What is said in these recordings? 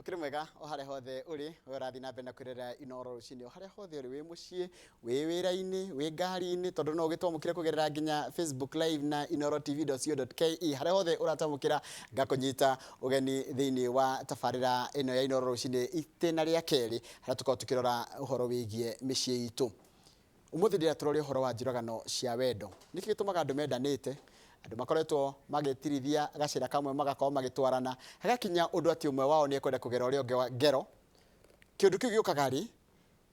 Ũkĩrĩ mwega o harĩa hothe ũrĩ, we ũrathiĩ na mbere na kwĩrorera Inooro rũcinĩ, o harĩa hothe ũrĩ, wĩ mũciĩ, wĩ wĩra-inĩ, wĩ ngari-inĩ, tondũ no ũgĩtwamũkĩre kũgerera nginya Facebook Live na inoorotv.co.ke, harĩa hothe ũratwamũkĩra ngakũnyita ũgeni thĩinĩ wa tabarĩra ĩno ya Inooro rũcinĩ itĩna rĩa kerĩ, harĩa tũkoragwo tũkĩrora ũhoro wĩgiĩ mĩciĩ itũ. Ũmũthĩ ndĩrenda tũrore ũhoro wa njũragano cia wendo. Nĩkĩ gĩtũmaga andũ mendanĩte, andũ makoretwo magĩtirithia gacĩra kamwe magakorwo magĩtwarana, hagakinya ũndũ atĩ ũmwe wao nĩ ekwenda kũgera ũrĩa ũngĩ ngero. Kĩũndũ kĩu gĩũkaga rĩ?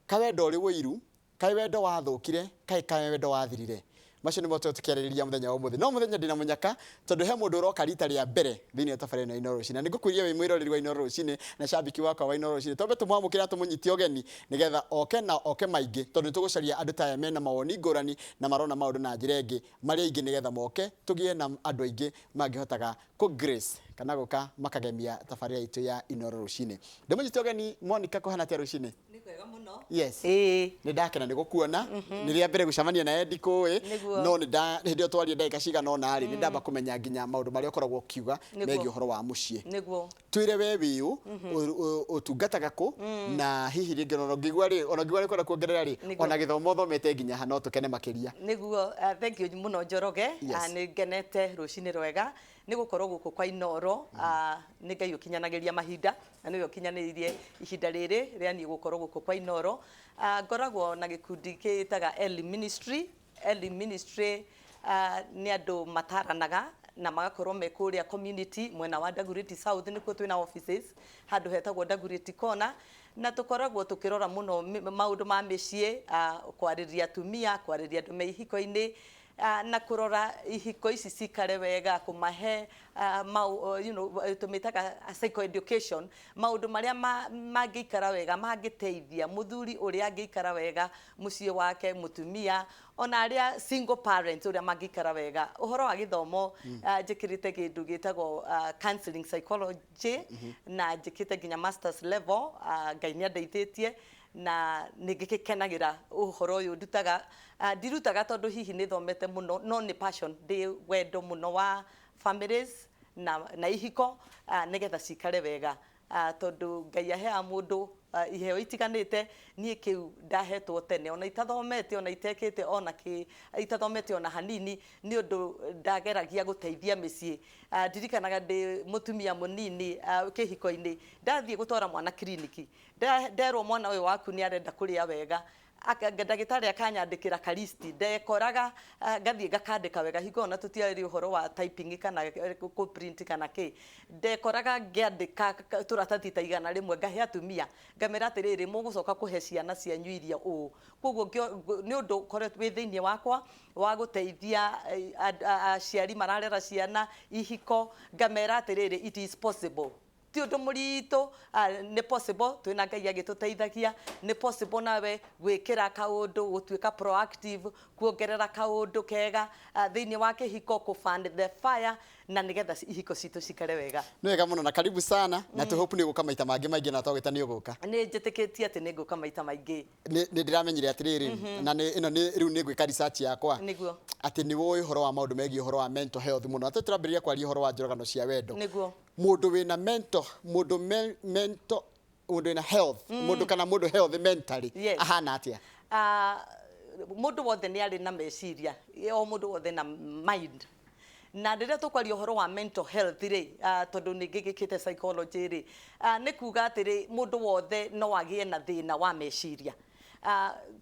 Kaĩ wendo ũrĩ ũiru? Kaĩ wendo wathũkire? Kaĩ kaĩ wendo wathirire? Macio nĩmo tũkoragwo tũkĩarĩrĩria mũthenya wa ũmũthĩ. No mũthenya ndĩna mũnyaka tondũ he mũndũ ũroka rita rĩa mbere thĩinĩ wa tabarĩra ĩno ya Inooro Rũcinĩ. Na nĩngũkwĩria wĩ mwĩroreri wa Inooro Rũcinĩ na cambĩki wakwa wa Inooro Rũcinĩ, twambe tũmwamũkĩre na tũmũnyite ũgeni nĩgetha oke na oke maingĩ tondũ nĩtũgũcaria andũ ta aya mena mawoni ngũrani na marona maũndũ na njĩra ĩngĩ marĩ aingĩ nĩgetha moke tũgĩe na andũ aingĩ mangĩhotaga kũ grace kana gũka makagemia tabarĩra itũ ya Inooro Rũcinĩ. Ndĩmũnyite ũgeni Monica, kũhana atĩa rũcinĩ? Nĩ kwega mũno. Yes. Ĩĩ. Nĩ ndakena nĩ gũkuona. Nĩ rĩa mbere gũcemania na Eddie kũĩ. Nĩguo. No nĩ nda hĩndĩ ĩyo twaria ndagĩka cigana ũna rĩ, nĩ ndamba kũmenya nginya maũndũ marĩa ũkoragwo ũkiuga megiĩ ũhoro wa mũciĩ. Nĩguo. Twĩre we wĩ ũ, ũtungataga kũ, na hihi rĩngĩ ona ũngĩigua rĩ, ona ũngĩigua nĩ kwenda kuongerera rĩ, ona gĩthomo ũthomete nginya ha no tũkene makĩria. Nĩguo, thank you mũno Njoroge. Nĩ ngenete rũcinĩ rwega nĩ gũkorwo gũkũ kwa Inooro. Nĩ Ngai ũkinyanagĩria mahinda na nĩwe ũkinyanĩirie ihinda rĩrĩ rĩa niĩ gũkorwo gũkũ kwa Inooro. Ngoragwo na gĩkundi kĩĩtaga Eli Ministry. Eli Ministry nĩ andũ mataranaga na magakorwo me kũrĩa community mwena wa Dagoretti South, nĩkuo twĩna offices handũ hetagwo Dagoretti Corner, na tũkoragwo tũkĩrora mũno maũndũ ma mĩciĩ, kwarĩria atumia, kwarĩria andũ me ihiko-inĩ, na kũrora ihiko ici cikare wega, kũmahe tũmĩtaga psycho education, maũndũ marĩa mangĩikara wega, mangĩteithia mũthuri ũrĩa angĩikara wega mũciĩ wake, mũtumia, ona arĩa single parents ũrĩa mangĩikara wega. Ũhoro wa gĩthomo, njĩkĩrĩte kĩndũ gĩtagwo counseling psychology na njĩkĩte nginya masters level. Ngai nĩ andeithĩtie na nĩ ngĩkenagĩra ũhoro ũyũ ndutaga. Ndirutaga tondũ hihi nĩ thomete mũno, no nĩ passion, ndĩ wendo mũno wa families na ihiko nĩgetha cikare wega, tondũ Ngai aheaga mũndũ iheo itiganĩte. Niĩ kĩu ndahetwo tene ona itathomete, ona itekĩte ona kĩ, itathomete ona hanini, nĩ ũndũ ndageragia gũteithia mĩciĩ. Ndirikanaga ndĩ mũtumia mũnini kĩhiko-inĩ, ndathiĩ gũtwara mwana kiriniki, nderwo mwana ũyũ waku nĩ arenda kũrĩa wega, ndagĩtarĩ akanyandĩkĩra ka list, ndekoraga ngathiĩ ngakandĩka wega. Hingo ĩyo na tũtiarĩ ũhoro wa typing kana kũ print kana kĩ, ndekoraga ngĩandĩka tũratathi ta 100 ngahe atumia, ngamera atĩrĩrĩ, mũgũcoka kũhe ciana cianyu irio ũũ. Koguo nĩ ũndũ ũkoretwo wĩ thĩinĩ wakwa wa gũteithia aciari mararera ciana ihiko, ngamera atĩrĩrĩ, it is possible, ti ũndũ mũritũ, nĩ possible, twĩna Ngai agĩtũteithagia, nĩ possible nawe gwĩkĩra kaũndũ, gũtuĩka proactive, kuongerera kaũndũ kega thĩinĩ wa kĩhiko, kũ fan the fire, na nĩgetha ihiko citũ cikare wega. Nĩ wega mũno na karibu sana, na tũ hope nĩ ũgũka maita mangĩ maingĩ na twagwĩta nĩ ũgũka. Nĩ njĩtĩkĩtie atĩ nĩ ngũka maita maingĩ. Nĩ ndĩramenyire atĩrĩrĩ, na nĩ ĩno nĩ rĩu nĩ ngwĩka research yakwa, atĩ nĩ ũĩ ũhoro wa maũndũ megiĩ ũhoro wa mental health mũno. Atĩ tũrambĩrĩria kwaria ũhoro wa njũragano cia wendo. Mũndũ wĩna mental, mũndũ mental, mũndũ wĩna health, mũndũ kana mũndũ health mentally ahana atĩa? Mũndũ wothe nĩ arĩ na meciria, o mũndũ wothe na mind, na rĩrĩa tũkwaria ũhoro wa mental health rĩ, tondũ nĩ ngĩgĩkĩte psychology rĩ, nĩ kuga atĩrĩ, mũndũ wothe no agĩe na thĩna wa meciria.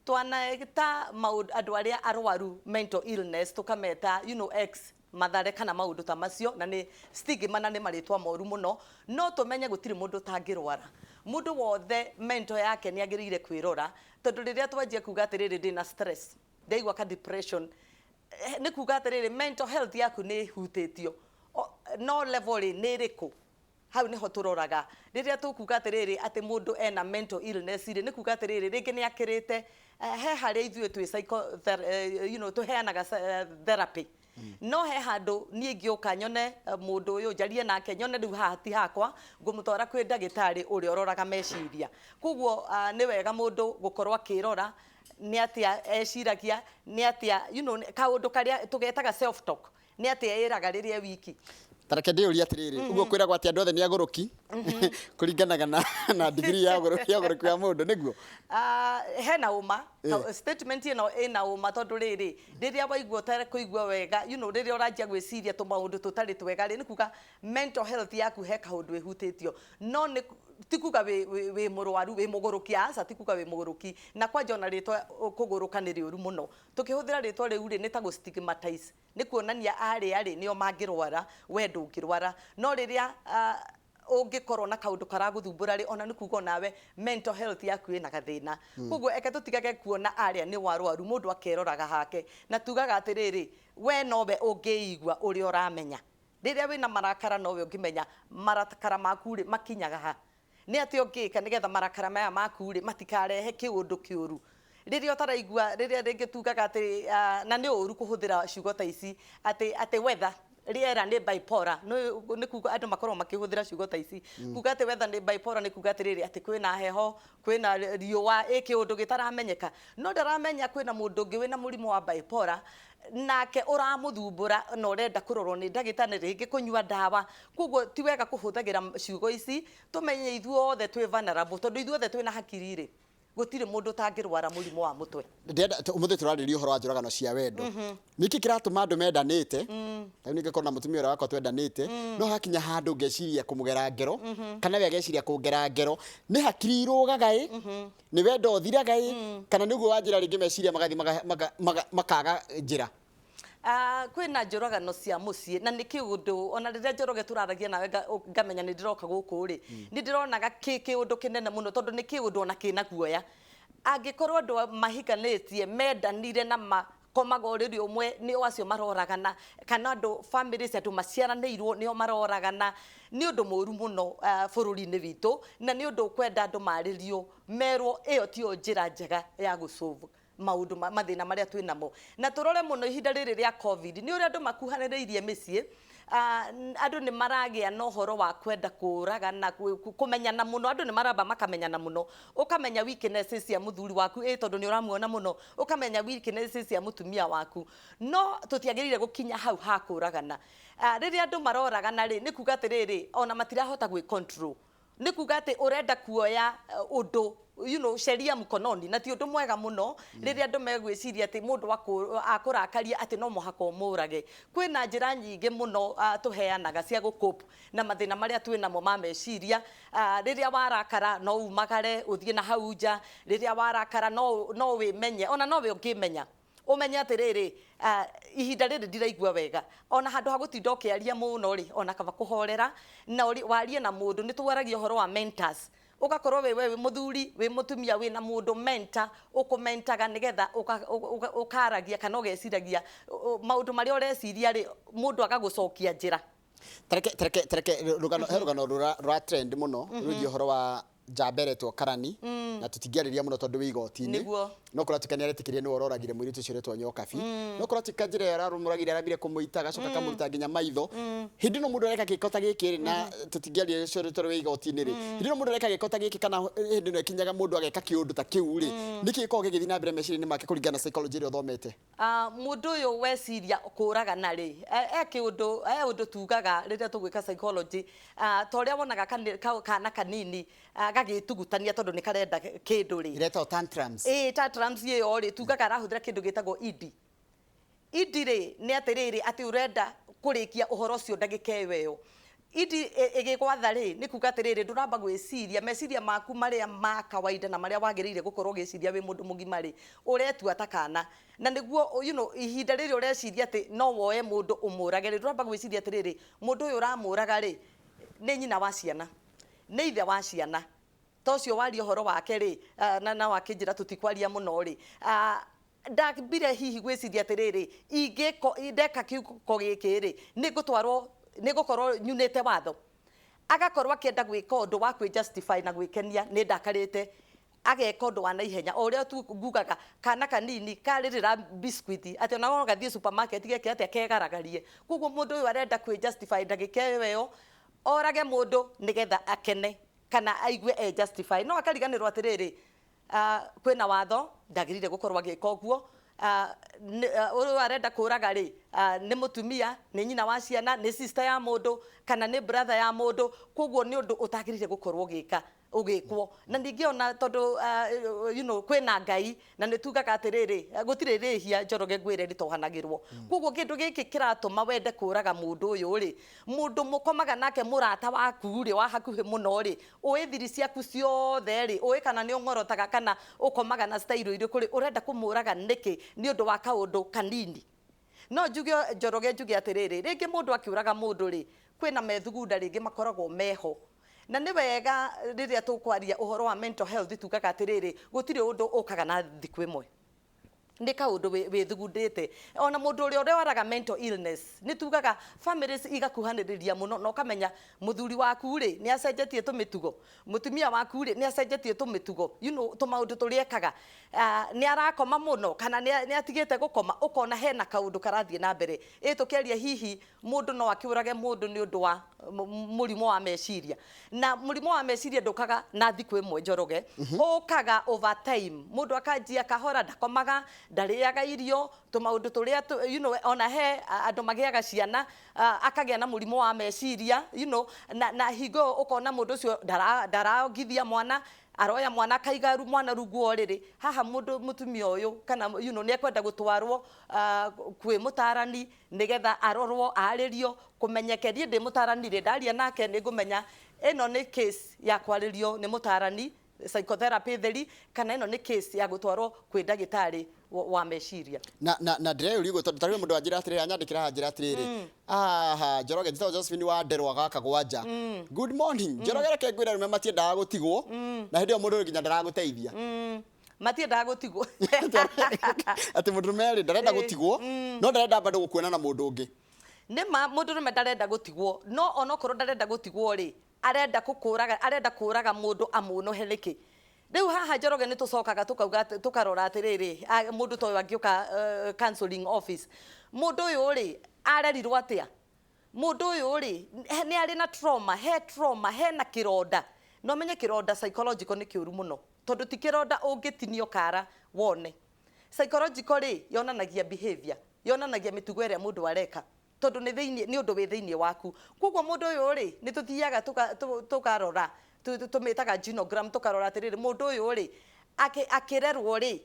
Twaneta maũndũ andũ arĩa arwaru mental illness, tũkameta ex mathare kana maũndũ ta macio, na nĩ stigma na nĩ marĩtwa moru mũno, no tũmenye gũtirĩ mũndũ ũtangĩrwara. Mũndũ wothe mental yake nĩ agĩrĩire kwĩrora, tondũ rĩrĩa twanjia kuga atĩrĩrĩ, ndĩna stress, ndaigua ka depression, nĩ kuga atĩrĩrĩ, mental health yaku nĩ ĩhutĩtio, no level rĩ nĩ ĩrĩkũ? Hau niho tũroraga rĩrĩa tũkuga atĩrĩrĩ atĩ mũndũ ena mental illness rĩ, nĩ kuga atĩrĩrĩ, rĩngĩ nĩ akĩrĩte he harĩa ithuĩ twĩ psycho, tũheanaga therapy, no he handũ niĩ ingĩũka nyone mũndũ ũyũ, njarie nake, nyone rĩu haha ti hakwa, ngũmũtwara kwĩ ndagĩtarĩ ũrĩa ũroraga meciria. Koguo nĩ wega mũndũ gũkorwo akĩrora nĩ atĩa eciragia, nĩ atĩa kaũndũ karĩa tũgetaga self talk. Nĩ atĩa ĩraga rĩrĩa e wiki? Tareke ndĩũrie atĩrĩrĩ, ũguo kwĩragwo atĩ andũ othe nĩ agũrũki kũringanaga na degree ya ũgũrũki wa mũndũ, nĩguo? Ah, hena ũma. Statement ĩno ĩna ũma, tondũ rĩrĩ, rĩrĩa waigua ũtarĩ kũigua wega, rĩrĩa ũranjia gwĩciria tũmaũndũ tũtarĩ twega rĩ, nĩ kuga mental health yaku he kaũndũ ĩhutĩtio. No nĩ ti kuga wĩ mũrwaru, wĩ mũgũrũki, aca, ti kuga wĩ mũgũrũki. Na kwanja ona rĩtwa kũgũrũka nĩ rĩũru mũno. Tũkĩhũthĩra rĩtwa rĩu rĩ, nĩ ta gũ stigmatize, nĩ kuonania arĩa rĩ nĩo mangĩrwara, we ndũngĩrwara. No rĩrĩa ũngĩkorwo na kaũndũ karagũthumbũra rĩ, ona nĩ kuga onawe mental health yaku ĩna gathĩna. Koguo eke tũtigage kuona arĩa nĩ warwaru, mũndũ akeroraga hake. Na tugaga atĩrĩrĩ, we nowe ũngĩigua ũrĩa ũramenya rĩrĩa wĩna marakara, nowe ũngĩmenya marakara maku rĩ makinyaga ha, nĩ atĩ ũngĩka nĩgetha marakara maya maku rĩ matikarehe kĩũndũ kĩũru. Rĩrĩa ũtaraigua, rĩrĩa rĩngĩ tugaga atĩ na nĩ ũru kũhũthĩra ciugo ta ici, atĩ weather, rĩera nĩ bipolar, nĩ kuga andũ makoragwo makĩhũthĩra ciugo ta ici kuga atĩ weather nĩ bipolar. Nĩ kuga atĩrĩrĩ, atĩ kwĩna heho, kwĩna riũa, ĩ kĩũndũ gĩtaramenyeka. No ndaramenya kwĩna mũndũ ũngĩ wĩna mũrimũ wa bipolar nake ũramũthumbũra na ũrenda kũrorwo nĩ ndagĩtarĩ, rĩngĩ kũnyua ndawa. Koguo ti wega kũhũthagĩra ciugo ici. Tũmenye ithuothe twĩ vulnerable, tondũ ithuothe twĩna hakiri rĩ, gũtirĩ mũndũ ũtangĩrwara mũrimũ wa mũtwe. Ndĩrenda ũmũthĩ tũrarĩrĩria ũhoro wa njũragano cia wendo. Nĩkĩ kĩratũma andũ mendanĩte, rĩu ningĩkorwo na mũtumia ũrĩa wakwa twendanĩte, no hakinya handũ ngeciria kũmũgera ngero kana we ageciria kũngera ngero, nĩ hakiri irũgaga ĩ, nĩ wendo ũthiraga ĩ, kana nĩguo wa njĩra rĩngĩ meciria magathiĩ makaga njĩra? Ah, kwĩna njũragano cia mũciĩ, na nĩ kĩũndũ ona rĩrĩa Njoroge tũraragia nawe ngamenya nĩ ndĩroka gũkũ rĩ, nĩ ndĩronaga kĩ kĩũndũ kĩnene mũno, tondũ nĩ kĩũndũ ona kĩna guoya. Angĩkorwo andũ mahikanĩtie mendanire na makomaga ũrĩrĩ ũmwe nĩo acio maroragana, kana andũ families, andũ maciaranĩirwo nĩo maroragana, nĩ ũndũ mũru mũno bũrũri-inĩ witũ, na nĩ ũndũ ũkwenda andũ marĩrio, merwo ĩyo tiyo njĩra njega ya gũsolve maũndũ mathĩna marĩa twĩ namo. Na tũrore mũno ihinda rĩrĩ rĩa COVID, nĩ ũrĩa andũ makuhanĩrĩirie mĩciĩ. Andũ nĩ maragĩa na ũhoro wa kwenda kũragana, kũmenyana mũno. Andũ nĩ maramba makamenyana mũno, ũkamenya weaknesses cia mũthuri waku ĩ tondũ nĩ ũramuona mũno, ũkamenya weaknesses cia mũtumia waku. No tũtiagĩrĩire gũkinya hau ha kũragana. Rĩrĩa andũ maroragana rĩ, nĩ kuga atĩrĩrĩ, ona matirahota gwĩ control. Nĩ kuga atĩ ũrenda kuoya ũndũ sheria mkononi, na ti ũndũ mwega mũno rĩrĩa andũ megwĩciria atĩ mũndũ akũrakaria atĩ no mũhaka ũmũrage. Kwĩna njĩra nyingĩ mũno tũheanaga cia gũcope na mathĩna marĩa twĩ namo ma meciria. Rĩrĩa warakara no umagare ũthiĩ na hau nja. Rĩrĩa warakara no wĩmenye, ona nowe ũngĩmenya, ũmenye atĩrĩrĩ, ihinda rĩrĩ ndiraigua wega. Ona handũ ha gũtinda ũkĩaria mũno rĩ, ona kaba kũhorera na warie na mũndũ. Nĩ twaragia ũhoro wa mentors, ũgakorwo wĩ we wĩ mũthuri, wĩ mũtumia, wĩna mũndũ mentor ũkũmentaga, nĩgetha ũkaragia kana ũgeciragia maũndũ marĩa ũreciria rĩ, mũndũ agagũcokia njĩra. Tareke rũgano, he rũgano rũra trend mũno rwĩgiĩ ũhoro wa njamba ĩretwo Karani, na tũtingĩarĩria mũno tondũ wĩ igoti-inĩ. No kũratuĩka nĩ aretĩkĩria nĩwe ũroragire mũirĩtu ũcio ũretwo Nyokabi, no kũratuĩka njĩra ĩyo aramũragire, arambire kũmũita, agacoka akamũruta nginya maitho. Hĩndĩ ĩno mũndũ areka gĩko ta gĩkĩ rĩ, na tũtingĩaria ũcio tondũ wĩ igoti-inĩ rĩ, hĩndĩ ĩno mũndũ areka gĩko ta gĩkĩ, kana hĩndĩ ĩno ĩkinyaga mũndũ ageka kĩũndũ ta kĩu rĩ, nĩkĩ gĩkoragwo gĩgĩthiĩ na mbere meciria-inĩ make kũringana na psychology ĩrĩa ũthomete? Ah, mũndũ ũyũ weciria kũragana rĩ, e kĩũndũ, e ũndũ tugaga rĩrĩa tũgwĩka psychology. Ta ũrĩa wonaga kana kanini gagĩtugutania tondũ nĩ karenda kĩndũ rĩ, Iretagwo tantrums. Ĩ, tantrums ĩyo rĩ, tugaga arahũthĩra kĩndũ gĩtagwo id. Id rĩ, nĩ atĩrĩrĩ, atĩ ũrenda kũrĩkia ũhoro ũcio ndagĩka ĩyo ĩyo. Id ĩgĩgwatha rĩ, nĩ kuga atĩrĩrĩ, ndũramba gwĩciria meciria maku marĩa ma kawaida na marĩa wagĩrĩire gũkorwo ũgĩciria wĩ mũndũ mũgima rĩ, ũretua ta kana. Na nĩguo ihinda rĩrĩ ũreciria atĩ no woe mũndũ ũmũrage rĩ, ndũramba gwĩciria atĩrĩrĩ, mũndũ ũyũ ũramũraga rĩ, nĩ nyina wa ciana, nĩ ithe wa ciana. Ta ũcio waria ũhoro wake rĩ, na wakĩnjĩra tũtikwaria mũno rĩ, ndambire hihi gwĩciria atĩrĩrĩ, ingĩko ndeka kĩko gĩkĩ rĩ, nĩ ngũtwarwo, nĩ ngũkorwo nyunĩte watho. Agakorwo akĩenda gwĩka ũndũ wa kwĩ justify na gwĩkenia, nĩ ndakarĩte, ageka ũndũ wa naihenya. O ũrĩa tu ngugaga kana kanini karĩrĩra biscuit, atĩ ona no gathiĩ supermarket geke atĩa, kegaragarie. Koguo mũndũ ũyũ arenda kwĩ justify ndagĩka ĩyo ĩyo, orage mũndũ nĩgetha akene kana aigue e justify. No akariganĩrwo atĩrĩrĩ, kwĩna watho, ndagĩrĩire gũkorwo agĩka ũguo. Ũyũ arenda kũraga rĩ, nĩ mũtumia, nĩ nyina wa ciana, nĩ sister ya mũndũ kana nĩ brother ya mũndũ. Koguo nĩ ũndũ ũtagĩrĩire gũkorwo ũgĩka ũgĩkwo. Na ningĩ ona tondũ kwĩna Ngai, na nĩ tugaga atĩrĩrĩ, gũtirĩ rĩhia, Njoroge, ngwĩre rĩtohanagĩrwo. Koguo kĩndũ gĩkĩ kĩratũma wende kũraga mũndũ ũyũ rĩ, mũndũ mũkomaga nake, mũrata waku rĩ, wa hakuhĩ mũno rĩ, ũĩ thiri ciaku ciothe rĩ, ũĩ kana nĩ ũng'orotaga kana ũkomaga na style irĩkũ rĩ, ũrenda kũmũraga nĩkĩ nĩ ũndũ wa kaũndũ kanini? No njuge, Njoroge, njuge atĩrĩrĩ, rĩngĩ mũndũ akĩũraga mũndũ rĩ, kwĩna methugunda rĩngĩ makoragwo meho. Na nĩ wega rĩrĩa tũkwaria ũhoro wa mental health tugaga atĩrĩrĩ, gũtirĩ ũndũ ũkaga na thikũ ĩmwe, nĩ kaũndũ wĩthugundĩte. Ona mũndũ ũrĩa ũrwaraga mental illness, nĩ tugaga families igakuhanĩrĩria mũno na ũkamenya mũthuri waku rĩ nĩ acenjetie tũmĩtugo, mũtumia waku rĩ nĩ acenjetie tũmĩtugo, tũmaũndũ tũrĩa ekaga. Nĩ arakoma mũno kana nĩ atigĩte gũkoma, ũkona hena kaũndũ karathiĩ na mbere. Ĩ tũkĩaria, hihi mũndũ no akĩũrage mũndũ nĩ ũndũ wa mũrimũ wa meciria? Na mũrimũ wa meciria ndũkaga na thikũ ĩmwe, Njoroge, ũkaga over time. Mũndũ akanjia kahora, ndakomaga, ndarĩaga irio, tũmaũndũ tũrĩa ona he andũ magĩaga ciana, akagĩa na mũrimũ wa meciria, na hingo ĩyo ũkona mũndũ ũcio ndaraongithia mwana, aroya mwana akaiga mwana rungu wa ũrĩrĩ. Haha mũndũ mũtumia ũyũ kana nĩ ekwenda gũtwarwo kwĩ mũtarani nĩgetha arorwo, arĩrio, kũmenyeke. Niĩ ndĩ mũtarani rĩ, ndaria nake nĩ ngũmenya ĩno nĩ case ya kwarĩrio nĩ mũtarani, psychotherapy theri, kana ĩno nĩ case ya gũtwarwo kwĩ ndagĩtarĩ wa meciria. Na ndĩreyũria ũguo tondũ tarĩu mũndũ anjĩra atĩrĩrĩ, anyandĩkĩra haha, njĩra atĩrĩrĩ, aha Njoroge, njĩtagwo Josephine wa Nderwa gaka gwanja. Good morning, Njoroge, reke ngwĩre, arũme matiendaga gũtigwo, na hĩndĩ ĩyo mũndũ ũyũ nginya ndaragũteithia. Matiendaga gũtigwo. Atĩ mũndũrũme rĩ ndarenda gũtigwo, no ndarenda bado gũkuona na mũndũ ũngĩ. Nĩ ma mũndũrũme ndarenda gũtigwo, no onokorwo ndarenda gũtigwo rĩ, arenda gũkũraga, arenda kũraga mũndũ amũnũhe nĩkĩ? Rĩu haha, Njoroge, nĩ tũcokaga tũkauga tũkarora atĩrĩrĩ, mũndũ ta ũyũ angĩũka counseling office, mũndũ ũyũ rĩ arerirwo atĩa? Mũndũ ũyũ rĩ nĩ arĩ na trauma, he trauma, hena kĩronda. No menye kĩronda psychological nĩ kĩũru mũno, tondũ ti kĩronda ũngĩtinio kara wone. Psychological rĩ yonanagia behavior, yonanagia mĩtugo ĩrĩa mũndũ areka, tondũ nĩ thĩinĩ, nĩ ũndũ wĩ thĩinĩ waku. Koguo mũndũ ũyũ rĩ, nĩ tũthiaga tũkarora, tũmĩtaga genogram, tũkarora atĩrĩrĩ, mũndũ ũyũ rĩ akĩrerwo rĩ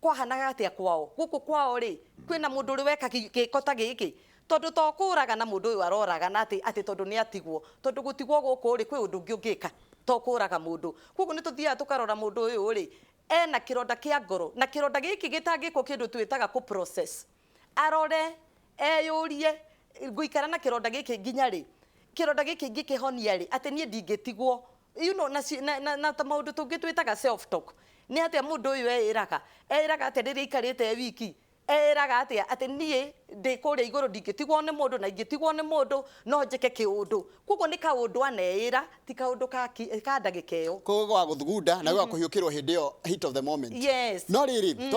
kwahanaga atĩa kwao? Gũkũ kwao rĩ kwĩna mũndũ ũrĩ weka gĩko ta gĩkĩ? Tondũ to kũraga na mũndũ ũyũ aroraga na atĩ tondũ nĩ atigwo, tondũ gũtigwo gũkũ rĩ kwĩ ũndũ ũngĩ ũngĩka to kũraga mũndũ. Koguo nĩ tũthiaga tũkarora mũndũ ũyũ rĩ ena kĩronda kĩa ngoro, na kĩronda gĩkĩ gĩtangĩkwo kĩndũ twĩtaga kũ process, arore eyũrie, ngũikara na kĩronda gĩkĩ nginya rĩ? Kĩronda gĩkĩ ngĩkĩhonia rĩ, atĩ niĩ ndingĩtigwo, na ta maũndũ tũngĩ twĩtaga self talk. Nĩ atĩa mũndũ ũyũ eĩraga? Eĩraga atĩa rĩrĩa aikarĩte e wiki? Eĩraga atĩa atĩ niĩ ndĩ kũrĩa igũrũ, ndingĩtigwo nĩ mũndũ, na ingĩtigwo nĩ mũndũ no njĩke kĩũndũ? Koguo nĩ kaũndũ aneĩra, ti kaũndũ ka ndagĩka ĩyo. Koguo gwa gũthugunda na gwa kũhiũkĩrwo hĩndĩ ĩyo, heat of the moment. Yes. No rĩrĩ,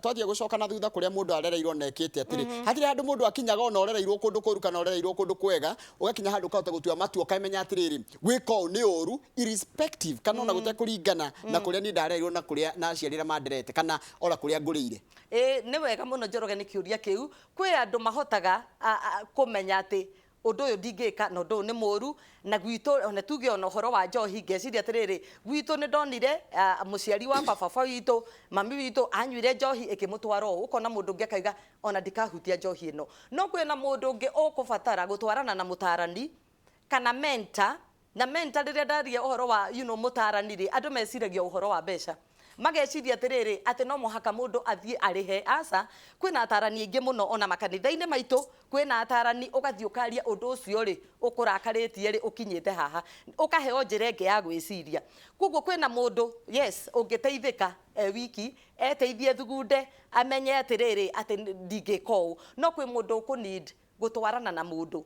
twanjia gũcoka na thutha kũrĩa mũndũ arereirwo na ekĩte atĩrĩ, hatirĩ handũ mũndũ akinyaga, ona ũrereirwo kũndũ kũru kana ũrereirwo kũndũ kwega, ũgakinya handũ ũkahota gũtua matua, ũkamenya atĩrĩrĩ, gwĩka ũũ nĩ ũru, irrespective kana ona gũtekũringana na kũrĩa niĩ ndarereirwo na kũrĩa na aciari arĩa manderete kana ona kũrĩa ngũrĩire. Ĩ nĩ wega mũno, Njoroge, nĩ kĩũria kĩu. Kwĩ andũ mahotaga kũmenya atĩ ũndũ ũyũ ndingĩka na ũndũ ũyũ nĩ mũru, na gwitũ ona tuge ona ũhoro wa njohi, ngeciria atĩrĩrĩ, gwitũ nĩ ndonire mũciari wakwa, baba witũ, mami witũ anyuire njohi ĩkĩmũtwara ũũ. Ũkona mũndũ ũngĩ akauga ona ndikahutia njohi ĩno. No kwĩna mũndũ ũngĩ ũkũbatara gũtwarana na mũtarani kana mentor. Na mentor, rĩrĩa ndaria ũhoro wa mũtarani rĩ, andũ meciragia ũhoro wa mbeca, mageciria atĩrĩrĩ, atĩ no mũhaka mũndũ athiĩ arĩhe. Aca, kwĩna atarani aingĩ mũno, ona makanitha-inĩ maitũ kwĩna atarani. Ũgathiĩ ũkaria ũndũ ũcio rĩ ũkũrakarĩtie rĩ, ũkinyĩte haha, ũkaheo njĩra ĩngĩ ya gwĩciria. Koguo kwĩna mũndũ, yes, ũngĩteithĩka e wiki, eteithie thugunde, amenye atĩrĩrĩ, atĩ ndingĩka ũũ. No kwĩ mũndũ ũkũ need gũtwarana na mũndũ,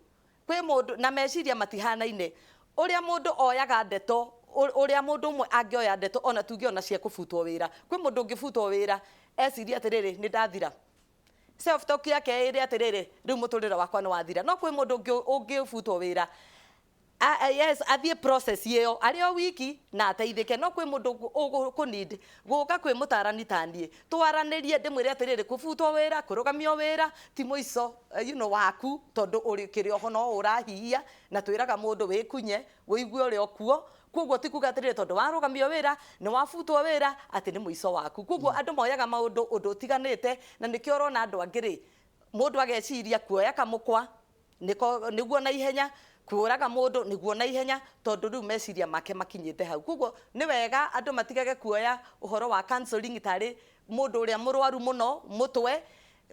kwĩ mũndũ na meciria matihanaine. Ũrĩa mũndũ oyaga ndeto, ũrĩa mũndũ ũmwe angĩoya ndeto, ona tuge ona cia kũbutwo wĩra, kwĩ mũndũ ũngĩbutwo wĩra eciria atĩrĩrĩ, nĩ ndathira, self talk yake ĩrĩ atĩrĩrĩ, rĩu mũtũrĩre wakwa nĩ wathira. No kwĩ mũndũ ũngĩ ũngĩbutwo wĩra. Yes, athiĩ process ĩyo arĩ o wiki na ateithĩke. No kwĩ mũndũ ũkũ gũka kwĩ mũtarani taniĩ, twaranĩrie, ndĩmwĩre atĩrĩrĩ, kũbutwo wĩra, kũrũgamio wĩra ti mũico waku, tondũ ũrĩ kĩrĩ oho no ũrahihia, na twĩraga mũndũ wĩkunye wĩigue ũrĩa ũkuo. Koguo ti kuga atĩrĩrĩ, tondũ warũgamio wĩra, nĩ wabutwo wĩra, atĩ nĩ mũico waku. Koguo andũ moyaga maũndũ ũndũ ũtiganĩte, na nĩkĩo ũrona andũ angĩ rĩ, mũndũ ageciria kuoya kamũkwa nĩko nĩguo na ihenya, kũraga mũndũ nĩguo na ihenya, tondũ rĩu meciria make makinyĩte hau. Koguo nĩ wega andũ matigage kuoya ũhoro wa counseling tarĩ mũndũ ũrĩa mũrwaru mũno mũtwe.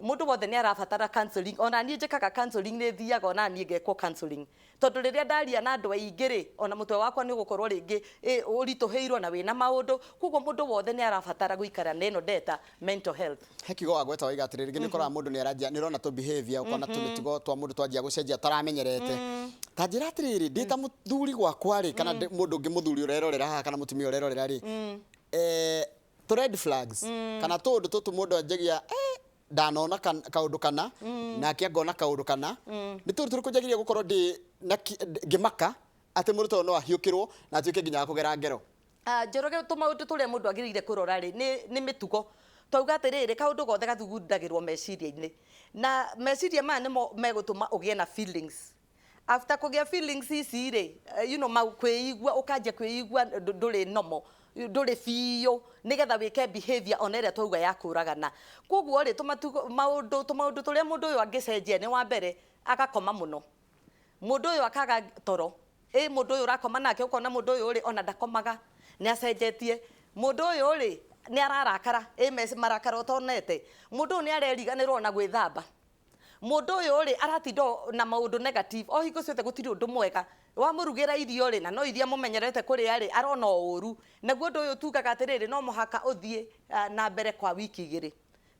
Mũndũ wothe nĩ arabatara counseling. Ona niĩ njĩkaga counseling, nĩ thiaga ona niĩ ngekwo counseling, tondũ rĩrĩa ndaria na andũ aingĩ rĩ, ona mũtwe wakwa nĩ ũgũkorwo rĩngĩ ũritũhĩirwo na wĩna maũndũ. Koguo mũndũ wothe nĩ arabatara gũikara na ĩno ndeta mental health. He kiugo wagweta waiga atĩrĩrĩ, rĩngĩ nĩ ũkoraga mũndũ nĩ aranjia, nĩ ũrona tũ behavior, ũkona tũmĩtugo twa mũndũ twanjia gũcenjia ũtaramenyerete. Ta njĩra atĩrĩrĩ, ndĩ ta mũthuri gwakwa rĩ, kana mũndũ ũngĩ mũthuri ũrerorera haha kana mũtumia ũrerorera rĩ, tũ red flags kana tũũndũ tũtũ mũndũ anjagia, ndanona kaũndũ kana nake angona kaũndũ kana nĩ tũndũ tũrĩkũ njagĩrĩire gũkorwo ndĩ na ngĩmaka atĩ mũndũ ta ũyũ no ahiũkĩrwo na atuĩke nginya wa kũgera ngero? Njoroge, tũmaũndũ tũrĩa mũndũ agĩrĩire kũrora rĩ, nĩ mĩtugo. Twauga atĩrĩrĩ, kaũndũ gothe gathugundagĩrwo meciria-inĩ, na meciria maya nĩmo megũtũma ũgĩe na feelings. After kũgĩa feelings ici rĩ, kwĩigua, ũkanjia kwĩigua ndũrĩ normal, ndũrĩ biũ, nĩgetha wĩke behavior ona ĩrĩa twauga ya kũragana. Koguo rĩ, tũmatugo maũndũ, tũmaũndũ tũrĩa mũndũ ũyũ angĩcenjia nĩ wa mbere, agakoma mũno, mũndũ ũyũ akaga toro. Mũndũ ũyũ ũrakoma nake, ũkona mũndũ ũyũ rĩ, ona ndakomaga, nĩ acenjetie. Mũndũ ũyũ rĩ, nĩ ararakara, marakara ũtonete. Mũndũ ũyũ nĩ areriganĩrwo na gwĩthamba. Mũndũ ũyũ rĩ, aratinda na maũndũ negative o hingo ciothe, gũtirĩ ũndũ mwega. Wamũrugĩra irio rĩ, na no iria mũmenyerete kũrĩa rĩ, arona o ũru. Naguo ũndũ ũyũ tugaga atĩrĩrĩ, no mũhaka ũthiĩ na mbere kwa wiki 2,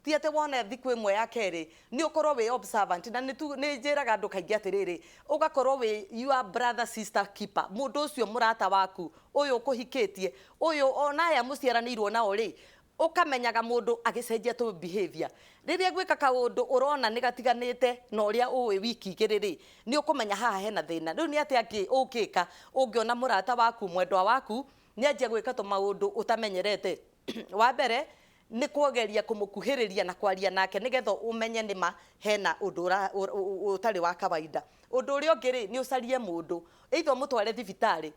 ti atĩ wona thikũ ĩmwe ya kerĩ. Nĩ ũkorwo wĩ observant, na nĩ njĩraga andũ kaingĩ atĩrĩrĩ, ũgakorwo wĩ your brother sister keeper. Mũndũ ũcio mũrata waku ũyũ ũkũhikĩtie, ũyũ ona aya mũciaranĩirwo nao rĩ, ũkamenyaga mũndũ agĩcenjia tũ behavior. Rĩrĩa gwĩka kaũndũ ũrona nĩ gatiganĩte na ũrĩa ũĩ wiki 2 rĩ, nĩ ũkũmenya haha hena thĩna. Rĩu nĩ atĩa angĩ ũngĩka ũngĩona mũrata waku, mwendwa waku nĩ anjia gwĩka tũmaũndũ ũtamenyerete? Wa mbere nĩ kũgeria kũmũkuhĩrĩria na kwaria nake, nĩgetha ũmenye nĩma hena ũndũ ũtarĩ wa kawaida. Ũndũ ũrĩa ũngĩ rĩ, nĩ ũcarie mũndũ, either ũmũtware thibitarĩ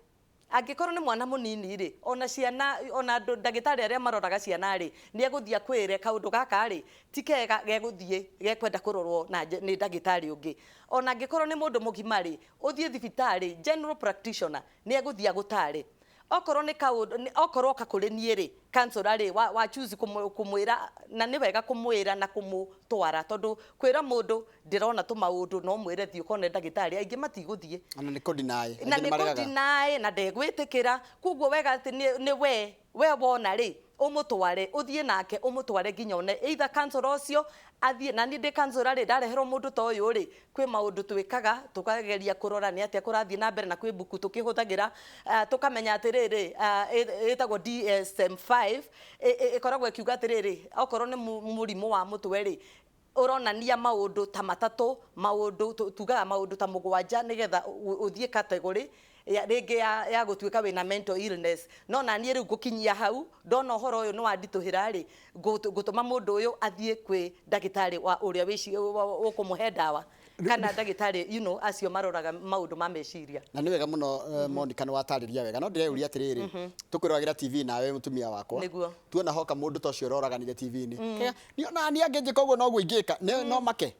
angĩkorwo nĩ mwana mũnini rĩ, ona ciana, ona andũ ndagĩtarĩ arĩa maroraga ciana rĩ, nĩ egũthiĩ akwĩre kaũndũ gaka rĩ ti kega, gegũthiĩ gekwenda kũrorwo na nĩ ndagĩtarĩ ũngĩ. Ona angĩkorwo nĩ mũndũ mũgima rĩ, ũthiĩ thibitarĩ, general practitioner nĩ egũthiĩ agũtare. Okorwo nĩ kaũndũ okorwo oka kũrĩ niĩ rĩ, counselor rĩ, wa choose kũmwĩra, na nĩ wega kũmwĩra na kũmũtwara, tondũ kwĩra mũndũ ndĩrona tũmaũndũ no mwĩre thiĩ ũkone ndagĩtarĩ, aingĩ matigũthiĩ. Ona nĩ kũ-deny. Na Aingĩ nĩ nĩ maregaga. Kũ-deny na ndegwĩtĩkĩra. Koguo wega atĩ nĩ we wona rĩ, ũmũtware, ũthiĩ nake, ũmũtware nginya one either counselor ũcio athiĩ. Na niĩ ndĩ counselor rĩ, ndareherwo mũndũ ta ũyũ rĩ, kwĩ maũndũ twĩkaga, tũkageria kũrora nĩ atĩa kũrathiĩ na mbere, na kwĩ mbuku tũkĩhũthagĩra, tũkamenya atĩrĩrĩ, ĩtagwo DSM-5, ĩkoragwo ĩkiuga atĩrĩrĩ, okorwo nĩ mũrimũ wa mũtwe rĩ, ũronania maũndũ ta matatũ, maũndũ tugaga maũndũ ta 7, nĩgetha ũthiĩ category ya rĩngĩ ya gũtuĩka wĩna mental illness. No na niĩ rĩu ngũkinyia hau, ndona ũhoro ũyũ nĩ wanditũhĩra rĩ, ngũtũma mũndũ ũyũ athiĩ kwĩ ndagĩtarĩ wa ũrĩa ũkũmũhe ndawa, kana ndagĩtarĩ acio maroraga maũndũ ma meciria. Na nĩ wega mũno, Monica, nĩ watarĩria wega, no ndĩreyũria atĩrĩrĩ, tũkwĩroragĩra TV nawe mũtumia wakwa, Nĩguo. tuona hoka mũndũ ta ũcio ũroraganire TV-inĩ. Kega, niĩ ona niĩ angĩnjĩka ũguo noguo ingĩka, no make?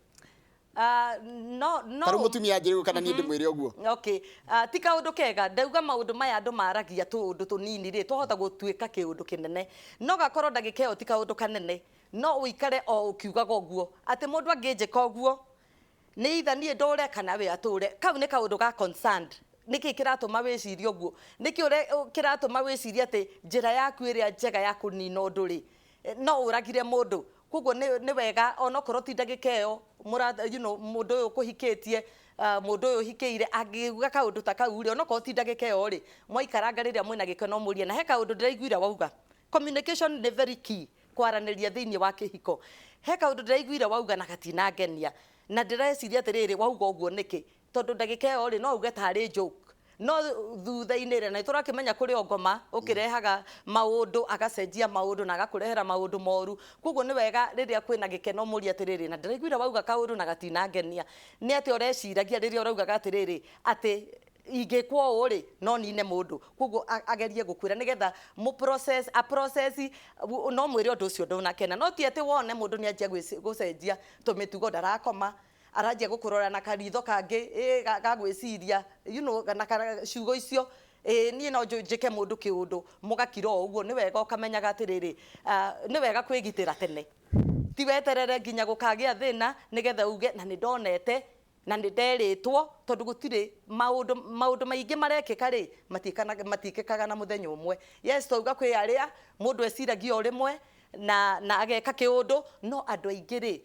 No, no. Ta rĩu mũtumia anjĩre ũguo kana niĩ ndĩmwĩre ũguo. Okay. Ti kaũndũ kega. Ndauga maũndũ maya andũ maragia tũũndũ tũnini rĩ, twahota gũtuĩka kĩũndũ kĩnene. No gakorwo ndagĩka ĩyo ti kaũndũ kanene, no ũikare o ũkiugaga ũguo atĩ mũndũ angĩnjĩka ũguo nĩ either niĩ ndũre kana we atũre. Kau nĩ kaũndũ ga concerned. Nĩkĩ kĩratũma wĩcirie ũguo? Nĩkĩ kĩratũma wĩcirie atĩ njĩra yaku ĩrĩa njega ya kũnina ũndũ rĩ, no ũragire mũndũ? Koguo nĩ wega onokorwo ti ndagĩka ĩyo, mũndũ ũyũ ũkũhikĩtie, mũndũ ũyũ ũhikĩire angĩuga kaũndũ ta kau rĩ, onokorwo ti ndagĩka ĩyo rĩ, mwaikaranga rĩrĩa mwĩna gĩkeno mũrie. Na he kaũndũ ndĩraiguire wauga, communication nĩ very key, kwaranĩria thĩinĩ wa kĩhiko. He kaũndũ ndĩraiguire wauga na gatinangenia, na ndĩreciria atĩrĩrĩ, wauga ũguo nĩkĩ? Tondũ ndagĩka ĩyo rĩ, no uge tarĩ joke. No thutha-inĩ rĩ, na nĩtũrakĩmenya kũrĩ o ngoma ũkĩrehaga maũndũ, agacenjia maũndũ na agakũrehera maũndũ moru. Koguo nĩ wega rĩrĩa kwĩna gĩkeno mũrie atĩrĩrĩ, na ndĩraiguire wauga kaũndũ na gatinangenia, nĩ atĩ ũreciragia rĩrĩa ũraugaga atĩrĩrĩ, atĩ ingĩkwo ũũ rĩ, no nine mũndũ. Koguo agerie gũkwĩra nĩgetha mũ process, a process, no mwĩre ũndũ ũcio ndũnakena. No ti atĩ wone mũndũ nĩ anjia gũcenjia tũmĩtugo, ndarakoma, aranjia gũkũrora na karitho kangĩ ga gwĩciria, you know, na ciugo icio, niĩ no njĩke mũndũ kĩũndũ, mũgakira o ũguo. Nĩ wega ũkamenyaga atĩrĩrĩ, nĩ wega kwĩgitĩra tene, ti weterere nginya gũkagĩa thĩna nĩgetha uge na nĩ ndonete na nĩ nderĩtwo, tondũ gũtirĩ maũndũ maingĩ marekĩka rĩ, matiĩkĩkaga na mũthenya ũmwe. Yes, twauga kwĩ arĩa mũndũ eciragia o rĩmwe na ageka kĩũndũ, no andũ aingĩ rĩ,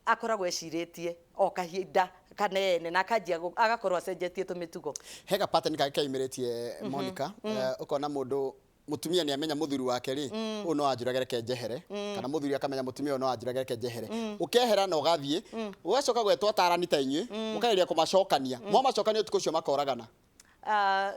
akoragwo ecirĩtie o kahinda kanene na akanjia agakorwo acenjetie tũmĩtugo. Hega pattern kangĩ keyumĩrĩtie, Monica, ũkona mũndũ mutumia nĩ amenya mũthuri wake rĩ, ũyũ no anjũrage, reke njehere, kana mũthuri akamenya mutumia ũyũ no anjũrage, reke njehere. Ũkehera na ũgathiĩ, ũgacoka gwetwo atarani ta inyuĩ, mũkageria kũmacokania, mwamacokania ũtukũ ũcio makoragana.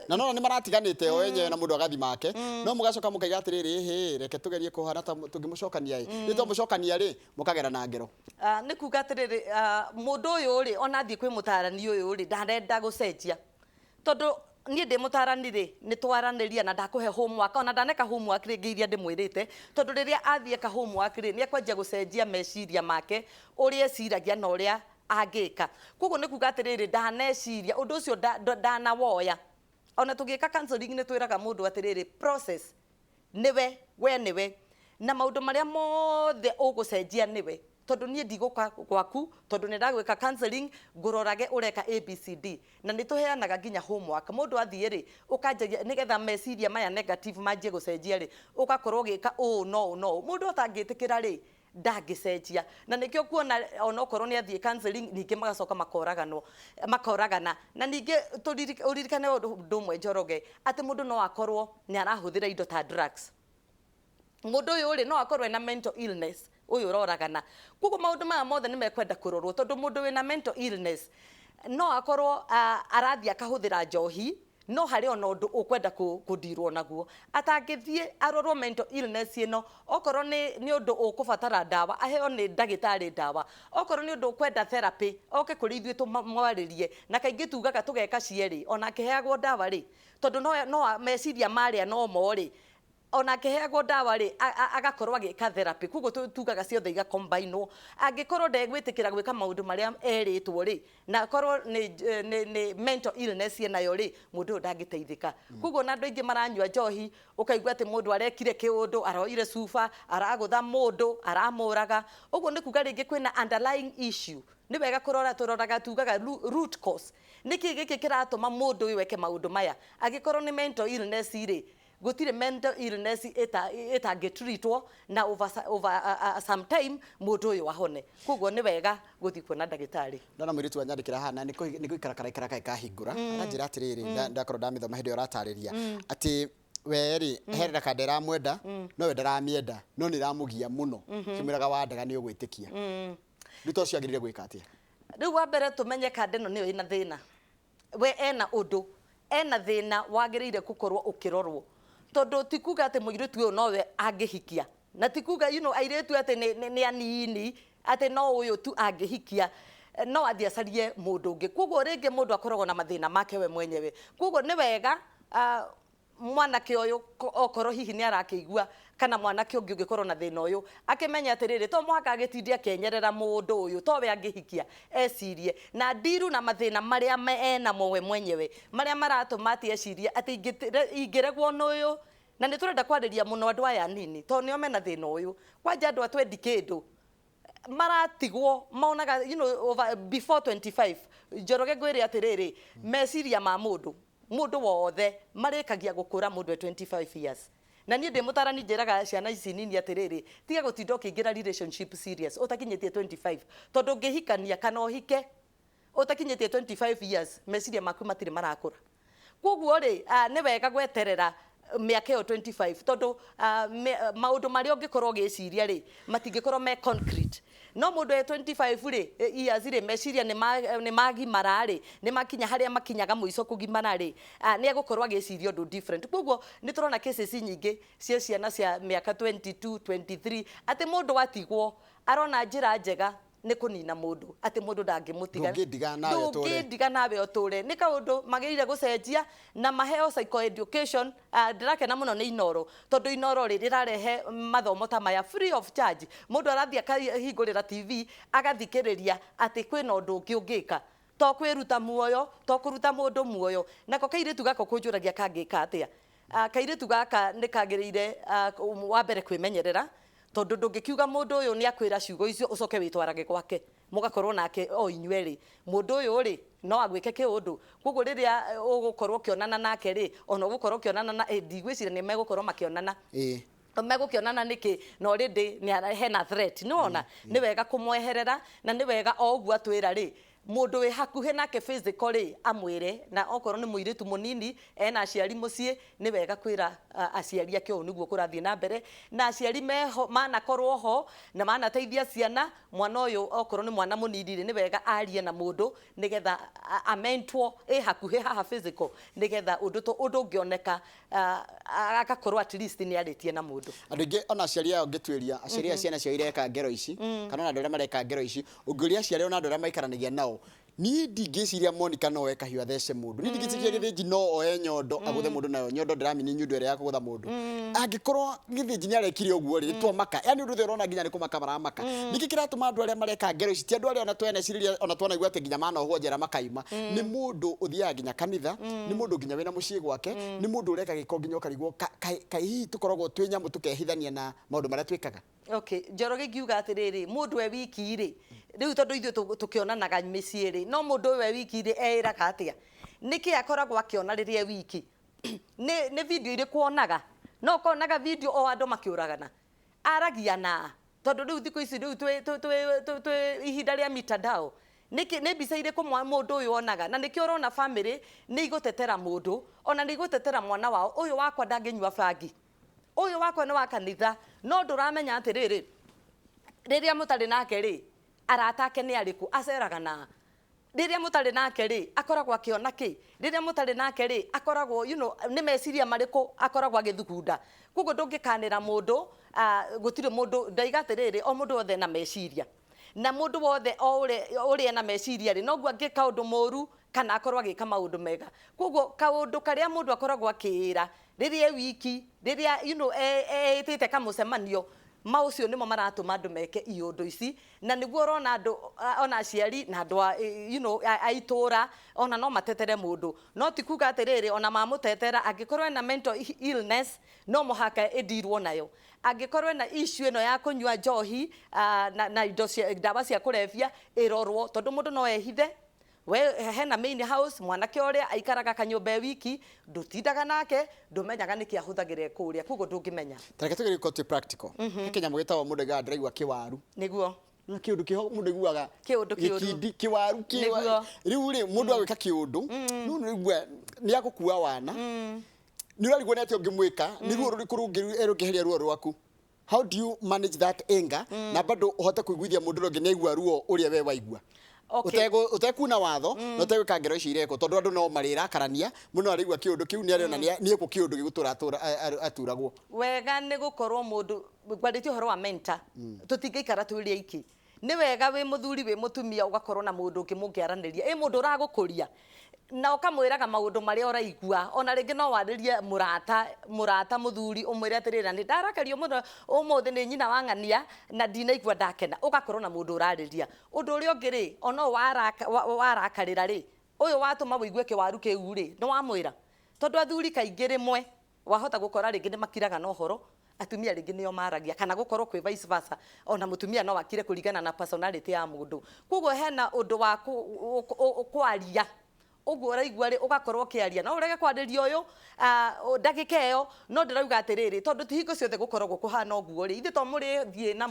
Na no nĩ maratiganĩte o enyewe na mũndũ agathi make, no mũgacoka mũkaiga atĩrĩrĩ, hĩ, reke tũgerie kũhana ta tũngĩmũcokania ĩ, nĩ twamũcokania rĩ, mũkagera na ngero. Nĩ kuga atĩrĩrĩ, mũndũ ũyũ rĩ, ona athiĩ kwĩ mũtarani ũyũ rĩ, ndarenda gũcenjia, tondũ niĩ ndĩ mũtarani rĩ, nĩ twaranĩria na ndakũhe homework, ona ndaneka homework rĩngĩ iria ndĩmwĩrĩte, tondũ rĩrĩa athiĩ eka homework rĩ, nĩ ekwanjia gũcenjia meciria make, ũrĩa eciragia na ũrĩa angĩka. Koguo nĩ kuga atĩrĩrĩ, ndaneciria ũndũ ũcio ndanawoya. Ona tũgĩka counseling nĩ twĩraga mũndũ atĩrĩrĩ, process nĩwe, we nĩwe, na maũndũ marĩa mothe ũgũcenjia nĩwe, tondũ niĩ ndigũka gwaku, tondũ nĩ ndagwĩka counseling, ngũrorage ũreka ABCD, na nĩ tũheanaga nginya homework. Mũndũ athiĩ rĩ, ũkanjagia nĩgetha meciria maya negative manjie gũcenjia rĩ, ũgakorwo ũgĩka ũũ no ũũ no ũũ. Mũndũ atangĩtĩkĩra rĩ, ndangĩcenjia, na nĩkĩo kuona onokorwo nĩ athiĩ counseling, ningĩ magacoka makoraganwo, makoragana. Na ningĩ ũririkane ũndũ ũmwe, Njoroge, atĩ mũndũ no akorwo nĩ arahũthĩra indo ta drugs. Mũndũ ũyũ rĩ, no akorwo ena mental illness, ũyũ ũroragana. Koguo maũndũ maya mothe nĩ mekwenda kũrorwo, tondũ mũndũ wĩna mental illness no akorwo arathiĩ akahũthĩra njohi, no harĩ ona ũndũ ũkwenda kũndirwo naguo. Atangĩthiĩ arorwo mental illness ĩno, okorwo nĩ ũndũ ũkũbatara ndawa, aheo nĩ ndagĩtarĩ ndawa, okorwo nĩ ũndũ ũkwenda therapy, oke kũrĩ ithuĩ tũmwarĩrie. Na kaingĩ tugaga tũgeka cierĩ, ona akĩheagwo ndawa rĩ, tondũ no meciria marĩa no mo rĩ, ona akĩheagwo ndawa rĩ, agakorwo agĩka therapy. Koguo tugaga ciothe igakombainwo. Angĩkorwo ndegwĩtĩkĩra gwĩka maũndũ marĩa erĩtwo rĩ, na akorwo nĩ mental illness enayo rĩ, mũndũ ũyũ ndangĩteithĩka. Koguo na andũ aingĩ maranyua njohi, ũkaigua atĩ mũndũ arekire kĩũndũ, aroire cuba, aragũtha mũndũ, aramũraga. Ũguo nĩ kuga rĩngĩ kwĩna underlying issue. Nĩ wega kũrora, tũroraga tugaga root cause, nĩkĩ gĩkĩ kĩratũma mũndũ ũyũ eke maũndũ maya. Angĩkorwo nĩ mental illness rĩ, gũtirĩ mental illness ĩtangĩtreatwo na over some time mũndũ ũyũ ahone. Koguo nĩ wega gũthiĩ kuona ndagĩtarĩ. Ndona mũirĩtu wanyandĩkĩra haha, na nĩ gũikara karaikara kaĩ kahingũra, aranjĩra atĩrĩrĩ, ndakorwo ndamĩthoma hĩndĩ ĩyo ũratarĩria, atĩ we rĩ, herera kanda ĩramwenda, no we ndaramĩenda, no nĩ ĩramũgia mũno, kĩmwĩraga wandega nĩ ũgwĩtĩkia. Rĩu to ũcio agĩrĩire gwĩka atĩa? Rĩu wa mbere tũmenye kanda ĩno nĩyo ĩna thĩna. We ena ũndũ, ena thĩna wagĩrĩire gũkorwo ũkĩrorwo, tondũ ti kuga atĩ mũirĩtu ũyũ nowe angĩhikia, na ti kuga, you know, airĩtu atĩ nĩ anini atĩ no ũyũ tu angĩhikia, no athiĩ acarie mũndũ ũngĩ. Koguo rĩngĩ mũndũ akoragwo na mathĩna make we mwenyewe. Koguo nĩ wega mwanake ũyũ, okorwo hihi nĩ arakĩigua, kana mwanake ũngĩ ũngĩkorwo na thĩna ũyũ, akĩmenye atĩrĩrĩ, to mũhaka agĩtinde akĩenyerera mũndũ ũyũ towe angĩhikia, ecirie na ndiru na mathĩna marĩa enamo we mwenyewe, marĩa maratũma atĩ ecirie atĩ ingĩregwo nĩ ũyũ. Na nĩ tũrenda kwarĩria mũno andũ aya anini, tondũ nĩo mena thĩna ũyũ. Kwanja andũ a twendi kĩndũ maratigwo monaga, you know, over, before 25. Njoroge, ngwĩre atĩrĩrĩ, meciria ma mũndũ wothe marĩkagia gũkũra mũndũ e 25 years. Na niĩ ndĩ mũtarani, njĩraga ciana ici nini atĩrĩrĩ, tiga gũtinda ũkĩingĩra relationship serious ũtakinyĩtie 25, tondũ ũngĩhikania kana ũhike ũtakinyĩtie 25 years, meciria maku matirĩ marakũra. Koguo rĩ, nĩ wega gweterera mĩaka ĩyo 25, tondũ maũndũ marĩa ũngĩkorwo ũgĩciria rĩ, matingĩkorwo me concrete. No mũndũ e 25 rĩ, years rĩ, meciria nĩ magimara rĩ, nĩ makinya harĩa makinyaga mũico kũgimara rĩ, nĩ egũkorwo agĩciria ũndũ different. Koguo nĩ tũrona cases nyingĩ cia ciana cia mĩaka 22, 23, atĩ mũndũ atigwo arona njĩra njega nĩ kũnina mũndũ, atĩ mũndũ ndangĩmũtiga. Ndũngĩndiga nawe ũtũre. Ndũngĩndiga nawe ũtũre. Nĩ kaũndũ magĩrĩire gũcenjia na maheo psychoeducation. Ndĩrakena mũno nĩ Inoro, tondũ Inoro rĩ, rĩrarehe mathomo ta maya free of charge. Mũndũ arathiĩ akahingũrĩra TV agathikĩrĩria atĩ kwĩna ũndũ ũngĩ ũngĩka to kwĩruta muoyo, to kũruta mũndũ muoyo. Nako kairĩtu gaka kũnjũragia kangĩka atĩa? Kairĩtu gaka nĩ kagĩrĩire, wa mbere, kwĩmenyerera, tondũ ndũngĩkiuga mũndũ ũyũ nĩ akwĩra ciugo icio ũcoke wĩtwarage gwake mũgakorwo nake o inyuerĩ. Mũndũ ũyũ rĩ, no agwĩke kĩũndũ. Koguo rĩrĩa ũgũkorwo ũkĩonana nake rĩ, ona ũgũkorwo ũkĩonana na ndigwĩciria nĩ megũkorwo makĩonana. Megũkĩonana nĩkĩ na already nĩ hena threat? Nĩ wona nĩ wega kũmweherera, na nĩ wega o ũguo atwĩra rĩ, mũndũ wĩ hakuhĩ nake physical rĩ, amwĩre. Na okorwo nĩ mũirĩtu mũnini ena aciari mũciĩ, nĩ wega kwĩra aciari ake ũũ nĩguo kũrathiĩ na mbere, na aciari meho manakorwo ho na manateithia ciana. Mwana ũyũ, okorwo nĩ mwana mũnini rĩ, nĩ wega arie na mũndũ nĩgetha amentwo ĩ hakuhĩ haha physical, nĩgetha ũndũ ũngĩoneka, agakorwo at least nĩ arĩtie na mũndũ. Andũ aingĩ, ona aciari ao, ngĩtuĩria aciari a ciana ciao ireka ngero ici, kana ona andũ arĩa mareka ngero ici, ũngĩũria aciari ona andũ arĩa maikaranagia nao, niĩ ndingĩciria Monica no oe kahiũ athece mũndũ. Niĩ ndingĩciria Gĩthĩnji no oe nyondo agũthe mũndũ nayo. Nyondo ndĩramini nyundo ĩrĩa ya kũgũtha mũndũ. Angĩkorwo Gĩthĩnji nĩ arekire ũguo rĩ, twamaka, yani ũndũ ũrĩa ũrona nginya nĩ kũmaka maramaka. Nĩkĩ kĩratũma andũ arĩa mareka ngero ici, ti andũ arĩa ona twenecirĩria, ona twanaigua atĩ nginya manohwo njera makaima, nĩ mũndũ ũthiaga nginya kanitha, nĩ mũndũ nginya wĩna mũciĩ gwake, nĩ mũndũ ũreka gĩko nginya ũkarigwo kaĩ hihi tũkoragwo twĩ nyamũ tũkehithania na maũndũ marĩa twĩkaga? Okay, Njoroge, ingiuga atĩrĩrĩ, mũndũ e wiki rĩ, rĩu tondũ ithuĩ tũkĩonanaga mĩciĩ rĩ, no mũndũ ũyũ e wiki rĩ, eĩraga atĩa? Nĩkĩ akoragwo akĩona rĩrĩa e wiki? Nĩ video irĩkũ onaga? No ũkonaga video o andũ makĩũragana. Aragia na tondũ rĩu thikũ ici rĩu twĩ ihinda rĩa mitandao. Nĩkĩ nĩ mbica irĩkũ mũndũ ũyũ onaga? Na nĩkĩo ũrona family nĩ igũtetera mũndũ, ona nĩ igũtetera mwana wao, ũyũ wakwa ndangĩnyua bangi, ũyũ wakwa nĩ wa kanitha. No ndũramenya atĩrĩrĩ, rĩrĩa mũtarĩ nake rĩ, arata ake nĩ arĩkũ, aceraga na rĩrĩa mũtarĩ nake rĩ, akoragwo akĩona kĩ, rĩrĩa mũtarĩ nake rĩ, akoragwo nĩ meciria marĩkũ akoragwo agĩthugunda. Koguo ndũngĩkanĩra mũndũ, gũtirĩ mũndũ. Ndaiga atĩrĩrĩ, o mũndũ wothe na meciria, na mũndũ wothe o ũrĩa ena meciria rĩ, noguo angĩka ũndũ mũru kana akorwo agĩka maũndũ mega. Koguo kaũndũ karĩa mũndũ akoragwo akĩĩra rĩrĩa e wiki, rĩrĩa eĩtĩte kamũcemanio, maũcio nĩmo maratũma andũ meke iũndũ ici. Na nĩguo ũrona andũ, ona aciari na andũ a, a itũra, ona no matetere mũndũ. No ti kuga atĩrĩrĩ, ona mamũtetera, angĩkorwo ena mental illness, no mũhaka ĩndirwo nayo. Angĩkorwo ena issue ĩno ya kũnyua njohi, na indo cia ndawa cia kũrebia, ĩrorwo, tondũ mũndũ no ehithe. We hena main house, mwanake ũrĩa aikaraga kanyũmba e wiki, ndũtindaga nake, ndũmenyaga nĩkĩ ahũthagĩra kũrĩa, koguo ndũngĩmenya. Tareke tũgerie gũkorwo twĩ practical. He kĩnyamũ gĩtagwo, mũndũ aigaga ndĩraigua kĩwaru. Na kĩũndũ kĩho mũndũ aiguaga Kĩũndũ kĩũru. Gĩkindi kĩwaru. Rĩu rĩ, mũndũ agwĩka kĩũndũ no nĩ nĩ agũkua wana, nĩ ũrarigwo nĩ atĩa ũngĩmwĩka, nĩ ruo rũrĩkũ rũngĩheria ruo rwaku. How do you manage that anger na bado ũhote kũiguithia mũndũ ũrĩa ũngĩ nĩ aigua ruo ũrĩa we waigua? Ũtekuna watho na ũtegwĩka ngero ici irekwo, tondũ andũ no marĩrakarania mũno. Arĩigua kĩũndũ kĩu nĩ arĩona nĩ ekwo kĩũndũ gĩgũtũra aturagwo. Wega nĩ gũkorwo mũndũ ngwarĩtie ũhoro wa mentor. Tũtingĩikara twĩrĩ aiki. Nĩ wega wĩ mũthuri, wĩ mũtumia, ũgakorwo na mũndũ ũngĩ mũngĩaranĩria, ĩ mũndũ ũragũkũria na ũkamwĩraga maũndũ marĩa ũraigua. Ona rĩngĩ no warĩrie mũrata mũthuri, ũmwĩre atĩrĩrĩ, na nĩ ndarakario mũno ũmũthĩ nĩ nyina wa ng'ania na ndinaigua ndakena. Ũgakorwo na mũndũ ũrarĩria. Ũndũ ũrĩa ũngĩ rĩ, ona ũyũ warakarĩra rĩ, ũyũ watũma wĩigue kĩwaru kĩu rĩ, nĩ wamwĩra? Tondũ athuri kaingĩ rĩmwe wahota gũkora rĩngĩ nĩ makiraga na ũhoro, atumia rĩngĩ nĩo maragia, kana gũkorwo kwĩ vice versa, ona mũtumia no akire kũringana na personality ya mũndũ. Koguo hena ũndũ wa kwaria ũguo ũraigua rĩ, ũgakorwo ũkĩaria, no ũrege kwarĩria ũyũ ndagĩka ĩyo. No ndĩrauga atĩrĩrĩ, tondũ ti hingo ciothe gũkoragwo kũhana ũguo rĩ, ithuĩ to mũrĩthiĩ na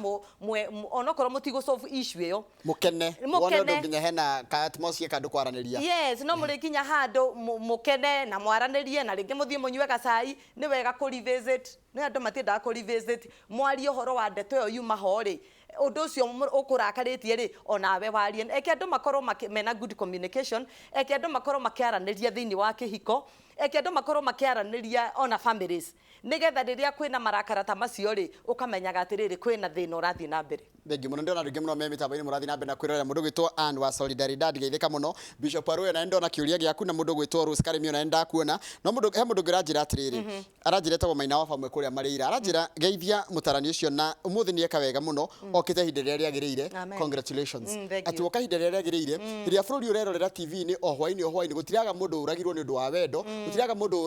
onokorwo mũtigũ solve issue ĩyo. Mũkene. Mũkene. Wone ũndũ nginya hena ka atmosphere ka andũ kwaranĩria. Yes, no mũrĩkinya handũ mũkene na mwaranĩrie, na rĩngĩ mũthiĩ mũnyue gacai. Nĩ wega kũ revisit, nĩ andũ matiendaga kũ revisit. Mwarie ũhoro wa ndeto ĩyo yuma ho rĩ, Ũndũ ũcio ũkũrakarĩtie rĩ, onawe warie. Eke andũ makorwo mena good communication. Eke andũ makorwo makĩaranĩria thĩinĩ wa kĩhiko. Eke andũ makorwo makĩaranĩria ona families, nĩgetha rĩrĩa kwĩna marakara ta macio rĩ, ũkamenyaga atĩrĩrĩ, kwĩna thĩna ũrathiĩ na mbere. Thengiũ mũno. Ndĩrona andũ aingĩ mũno me mĩtambo-inĩ mũrathiĩ na mbere na kwĩrorera. Mũndũ gwĩtwo Ann wa Solidaridad, geithĩka mũno. Bishop Aruyo, na ndona kĩũria gĩaku, na mũndũ gwĩtwo Rose Karĩmi, ona nĩndakuona. No mũndũ, he mũndũ ũngĩ ũranjĩra atĩrĩrĩ, aranjĩra etagwo Maina wa Bamwe kũrĩa Marĩira, aranjĩra geithia mũtarani ũcio na ũmũthĩ nĩ eka wega mũno, okĩte ihinda rĩrĩa rĩagĩrĩire. Amen. Congratulations. Thank Atĩ you. woka ihinda rĩrĩa rĩagĩrĩire, rĩrĩa bũrũri ũrerorera TV-inĩ o hwaĩ-inĩ o hwaĩ-inĩ, gũtiraga mũndũ ũragirwo nĩ ũndũ wa wendo, gũtiraga mũndũ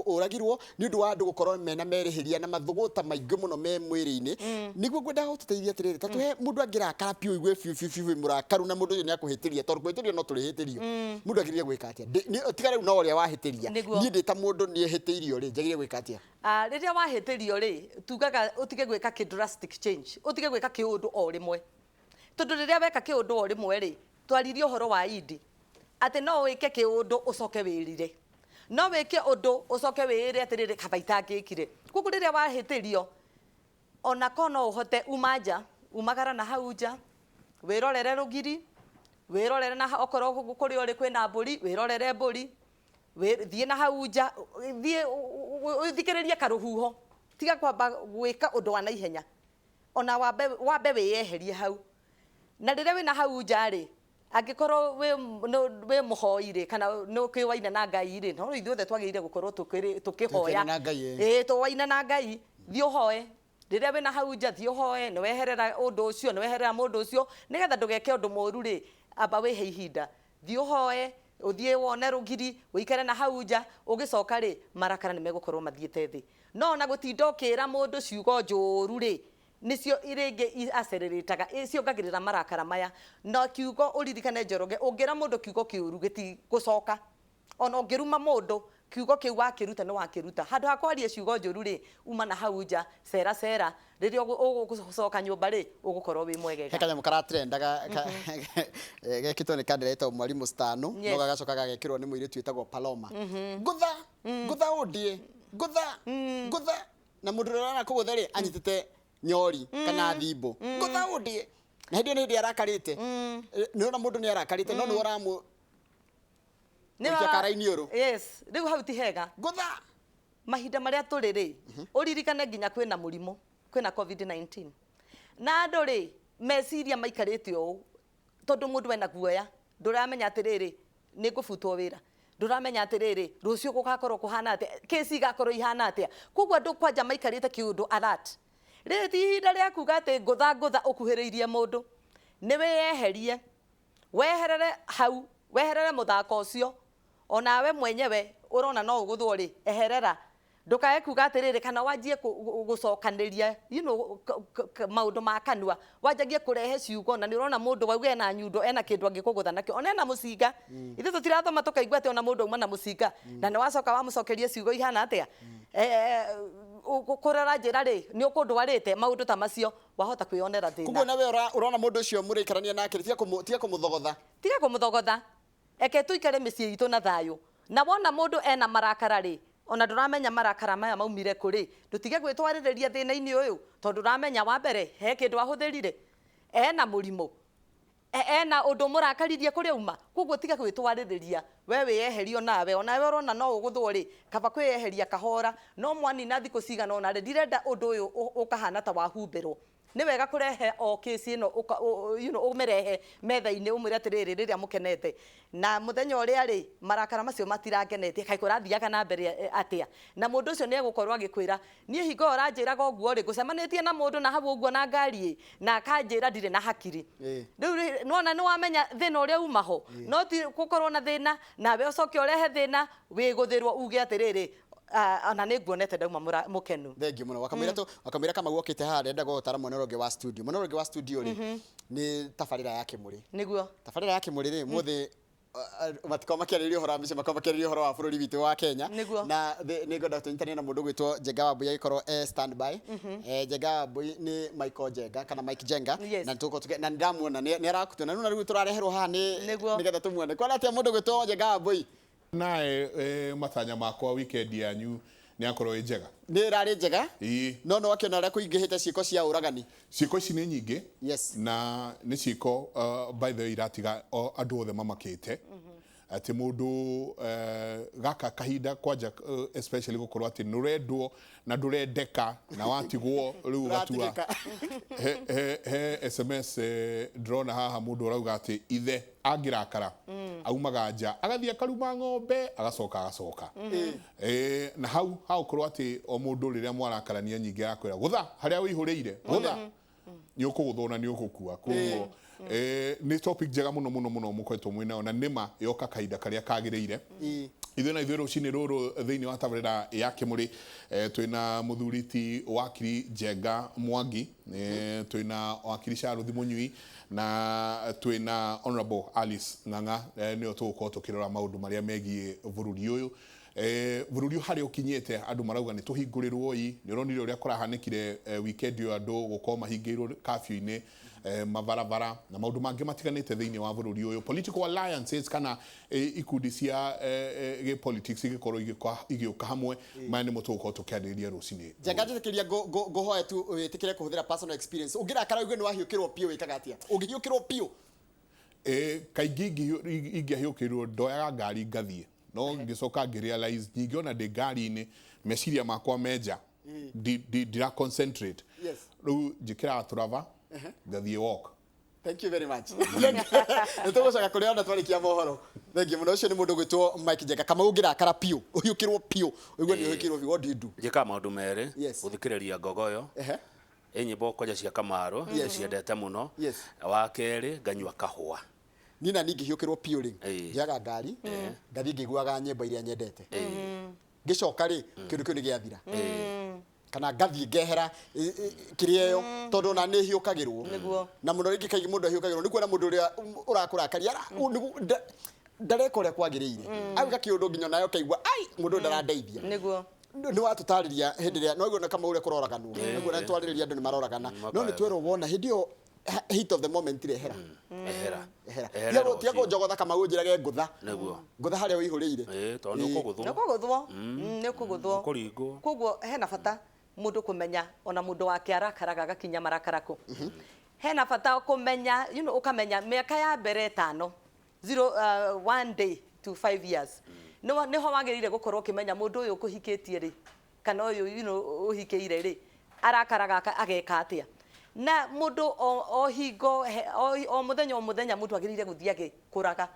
ũragirwo nĩ ũndũ wa andũ gũkorwo mena merĩhĩria na mathũgũta maingĩ mũno me mwĩrĩ-inĩ. Nĩguo ngwendaga gũtũteithia atĩrĩrĩ, ta tũhe mũndũ angĩrakara biũ, igue biũ biũ biũ wĩ mũrakaru na mũndũ ũcio nĩ akũhĩtĩria, tondũ kũhĩtĩrio no tũrĩhĩtĩrio, mũndũ agĩrĩire gwĩka atĩa? Tiga rĩu no ũrĩa wahĩtĩria. Nĩguo. Niĩ ndĩ ta mũndũ nĩ hĩtĩirio rĩ, njagĩrĩire gwĩka atĩa? Ah, rĩrĩa wahĩtĩrio rĩ, tugaga ũtige gwĩka kĩ drastic change, ũtige gwĩka kĩũndũ o rĩmwe, tondũ rĩrĩa weka kĩũndũ o rĩmwe rĩ, twaririe ũhoro wa indi atĩ no wĩke kĩũndũ ũcoke wĩrire, no wĩke ũndũ ũcoke wĩĩre atĩrĩrĩ, kaba itangĩkire. Koguo rĩrĩa wahĩtĩrio, ona ko no ũhote uma nja, umagara na hau nja, wĩrorere rũgiri, wĩrorere na okorwo kũrĩa ũrĩ kwĩna mbũri, wĩrorere mbũri, thiĩ na hau nja, thiĩ ũthikĩrĩrie karũhuho. Tiga kwamba gwĩka ũndũ wa naihenya, ona wambe wĩyeherie hau. Na rĩrĩa wĩna hau nja rĩ, angĩkorwo wĩ mũhoi rĩ, kana nĩ ũkĩwaine na Ngai rĩ, no ithuothe twagĩrĩire gũkorwo tũkĩhoya. Tũkĩaria na Ngai, ĩ. Ĩĩ, tũwaine na Ngai, thiĩ ũhoe. Rĩrĩa wĩna hau nja, thiĩ ũhoe, nĩ weherera ũndũ ũcio, nĩ weherera mũndũ ũcio, nĩgetha ndũgeke ũndũ mũru rĩ, amba wĩhe ihinda, thiĩ ũhoe, ũthiĩ wone rũgiri, ũikare na hau nja. Ũgĩcoka rĩ, marakara nĩ megũkorwo mathiĩte thĩ. No ona gũtinda ũkĩra mũndũ ciugo njũru rĩ, nĩcio rĩngĩ accelerataga, ciongagĩrĩra marakara maya. Na kiugo, ũririkane Njoroge, ũngĩra mũndũ kiugo kĩũru, gĩtigũcoka. Ona ũngĩruma mũndũ, kiugo kĩu wakĩruta nĩ wakĩruta. Handũ ha kwaria ciugo njũru rĩ, uma na hau nja, cera cera. Rĩrĩa ũgũcoka nyũmba rĩ, ũgũkorwo wĩ mwegega. He kanyamũ karatrendaga gekĩtwo nĩ kandĩra ĩtagwo Mwarimũ Stano, no gagacoka gagekĩrwo nĩ mũirĩtu wĩtagwo Paloma. Ngũtha ngũtha, ũndie ngũtha ngũtha, na mũndũ ũrĩa arakũgũtha rĩ, anyitĩte nyori kana thimbo. Ngũtha ũndie, na hĩndĩ ĩyo nĩ hĩndĩ arakarĩte. Nĩ ũrona mũndũ nĩ arakarĩte, no nĩ ũramũ Nĩ gũikia kara-inĩ ũrũ. Yes, rĩu hau ti hega. Ngũtha. Mahinda marĩa tũrĩ rĩ, ũririkane nginya kwĩna mũrimũ, kwĩna COVID-19, na andũ rĩ, meciria maikarĩte ũũ, tondũ mũndũ ena guoya, ndũramenya atĩrĩrĩ, nĩ ngũbutwo wĩra, ndũramenya atĩrĩrĩ, rũciũ gũgakorwo kũhana atĩa, kĩci igakorwo ihana atĩa. Koguo andũ kwanja maikarĩte kĩũndũ alert. Rĩrĩ ti ihinda rĩa kuga atĩ ngũtha ngũtha ũkuhĩrĩirie mũndũ. Nĩ wĩyeherie, weherere hau, weherere mũthako ũcio. Onawe mwenyewe ũrona no ũgũthwo rĩ, eherera. Ndũkae kuga atĩrĩrĩ, kana wanjie gũcokanĩria maũndũ ma kanua, wanjagie kũrehe ciugo, na nĩ ũrona mũndũ wauga ena nyundo, ena kĩndũ angĩkũgũtha nakĩo, ona ena mũcinga. Ithuĩ tũtirathoma tũkaigua atĩ ona mũndũ auma na mũcinga, na nĩ wacoka wamũcokeria ciugo ihana atĩa, kũrora njĩra rĩ, nĩ ũkũndwarĩte maũndũ ta macio, wahota kwĩyonera thĩna. Koguo nawe ũrona mũndũ ũcio mũraikarania nake, tiga kũmũthogotha. Tiga kũmũthogotha. Eke tũikare mĩciĩ itũ na thayũ. Na wona mũndũ ena marakara rĩ, ona ndũramenya marakara maya maumire kũ rĩ, ndũtige gwĩtwarĩrĩria thĩna-inĩ ũyũ, tondũ ndũramenya wa mbere he kĩndũ ahũthĩrire, ena mũrimũ, ena ũndũ mũrakaririe kũrĩa uma. Koguo tiga gwĩtwarĩrĩria, we wĩyeherie onawe, onawe ũrona no ũgũthwo rĩ, kaba kwĩyeheria kahora. No mwanina thikũ cigana ũna rĩ, ndirenda ũndũ ũyũ ũkahana ta wahumbĩrwo. Nĩ wega kũrehe o kĩci ĩno, ũmĩrehe metha-inĩ, ũmwĩre atĩrĩrĩ, rĩrĩa mũkenete na mũthenya ũrĩa rĩ, marakara macio matirangenetie, kaĩ kũrathiaga na mbere atĩa? Na mũndũ ũcio nĩ egũkorwo agĩkwĩra, niĩ hingo ĩyo ũranjĩraga ũguo rĩ, ngũcemanĩtie na mũndũ na hau ũguo na ngari ĩ, na akanjĩra ndirĩ na hakiri. Rĩu rĩ, nĩwona nĩ wamenya thĩna ũrĩa uma ho. No ti gũkorwo na thĩna nawe ũcoke ũrehe thĩna wĩgũthĩrwo uge atĩrĩrĩ, ona nĩ nguonete ndauma mũkenu. Thengiũ mũno. Wakamwĩra tu wakamwĩra kama wokĩte haha, ndenda gũgũtara mwena ũrĩa ũngĩ wa studio. Mwena ũrĩa ũngĩ wa studio rĩ, nĩ tabarĩra ya Kĩmũrĩ. Tabarĩra ya Kĩmũrĩ rĩ, mũthĩ matikorwo makĩarĩrĩria ũhoro wa mĩciĩ, makorwo makĩarĩrĩria ũhoro wa bũrũri witũ wa Kenya. Na nĩ ngwenda tũnyitane na mũndũ ũgwĩtwo Njenga Wambui agĩkorwo e standby. Njenga Wambui nĩ Michael Njenga kana Mike Njenga. Na tũgũkorwo na nĩndamuona nĩ arakutwo, na rĩu tũrareherwo haha nĩ nĩgetha tũmuone. Kwara atĩa mũndũ ũgwĩtwo Njenga Wambui? Nae matanya makwa weekend yanyu. Nĩ yakorwo ĩ njega. Nĩ ĩrarĩ njega. Ĩĩ. No nĩ wakĩona ũrĩa kũingĩhĩte ciĩko cia ũragani. Ciĩko ici nĩ nyingĩ. Yes. Na nĩ ciĩko, by the way, iratiga andũ othe mamakĩte atĩ mũndũ gaka kahinda kwanja, especially gũkorwo atĩ nĩ ũrendwo na ndũrendeka na watigwo rĩu ũgatua. Ũratigĩka. He SMS ndĩrona haha mũndũ ũrauga atĩ ithe angĩrakara aumaga nja agathiĩ akaruma ng'ombe agacoka agacoka. Na hau hagũkorwo atĩ o mũndũ rĩrĩa mwarakarania nyingĩ arakwĩra gũtha harĩa wĩihũrĩire gũtha nĩ ũkũgũthwo na nĩ ũgũkua. Koguo nĩ topic njega mũno mũno mũno mũkoretwo mwĩnayo na nĩma yoka kahinda karĩa kagĩrĩire. Ithuĩ na ithuĩ rũcinĩ rũrũ thĩinĩ wa tabarĩra ya Kĩmũrĩ, twĩna mũthuri ti wakiri Njenga Mwangi, twĩna wakiri Charles Mũnyui na twĩna Honorable Alice Ng'ang'a. Nĩo tũgũkorwo tũkĩrora maũndũ marĩa megiĩ bũrũri ũyũ, bũrũri ũyũ harĩa ũkinyĩte. Andũ marauga nĩ tũhingũrĩrwo ĩ nĩ ũronire ũrĩa kũrahanĩkire weekend ĩyo, andũ gũkorwo mahingĩirwo curfew-inĩ, mabarabara na maũndũ mangĩ matiganĩte thĩinĩ wa bũrũri ũyũ, political alliances kana ikundi cia gĩ-politics igĩkorwo igĩũka hamwe. Maya nĩmo tũgũkorwo tũkĩarĩrĩria rũcinĩ. Njenga, njĩtĩkĩria ngũhoe tu wĩtĩkĩre kũhũthĩra personal experience. Ũngĩrakara ũigue nĩ wahiũkĩrwo biũ, wĩkaga atĩa ũngĩhiũkĩrwo biũ? Kaingĩ ingĩahiũkĩirwo ndoyaga ngari ngathiĩ, no ngĩcoka ngĩrealize nyingĩ ona ndĩ ngari-inĩ meciria makwa menja ndira concentrate. Rĩu njĩkĩraga tũraba ngathiĩ walk. Thank you very much. Nĩ tũgũcoka kũrĩ ona twarĩkia mohoro. Thank you mũno. Ũcio nĩ mũndũ ũgwĩtwo Mike Njenga. Kamau, ũngĩrakara biũ, ũhiũkĩrwo biũ, ũigue nĩ ũhiũkĩrwo biũ, what do you do? Njĩkaga maũndũ merĩ. Gũthikĩrĩria ngogoyo ĩ nyĩmbo kwanja cia Kamaru, ciendete mũno. Wa kerĩ nganyua kahũa. Niĩ na niĩ ingĩhiũkĩrwo biũ rĩ, njoyaga ngari ngathiĩ ngĩiguaga nyĩmbo iria nyendete, ngĩcoka rĩ, kĩndũ kĩu nĩ gĩathira, kana ngathiĩ ngehera kĩrĩa ĩyo, tondũ ona nĩ hiũkagĩrwo. Na mũno rĩngĩ kaingĩ mũndũ ahiũkagĩrwo nĩ kuona mũndũ ũrĩa ũrakũrakaria ndareka ũrĩa kwagĩrĩire, agwĩka kĩũndũ nginya nawe ũkaigua ai mũndũ ũyũ ndarandeithia. Nĩ watũtarĩria hĩndĩ ĩrĩa no na kama ũrĩa kũroraganwo nĩguo na twarĩrĩria andũ nĩ maroragana, no nĩ twerwo wona hĩndĩ ĩyo heat of the moment rĩ, ehera. Ehera. Ehera. Eherera. Tiga ũcio. kũnjogotha kama ũnjĩrage ngũtha. Ngũtha harĩa wĩihũrĩire. Ĩĩ, tondũ nĩ ũkũgũthwo. Nĩ ũkũgũthwo. Nĩ ũkũgũthwo. Ũkũringwo. Koguo hena bata mũndũ kũmenya ona mũndũ wake arakaraga agakinya marakara kũ. Hena bata kũmenya, ũkamenya mĩaka ya mbere ĩtano, zero, 1 day to 5 years, nĩho wagĩrĩire gũkorwo ũkĩmenya mũndũ ũyũ ũkũhikĩtie rĩ, kana ũyũ ũhikĩire rĩ, arakaraga ageka atĩa. Na mũndũ o hingo o mũthenya o mũthenya mũndũ agĩrĩire gũthiĩ agĩkũraga.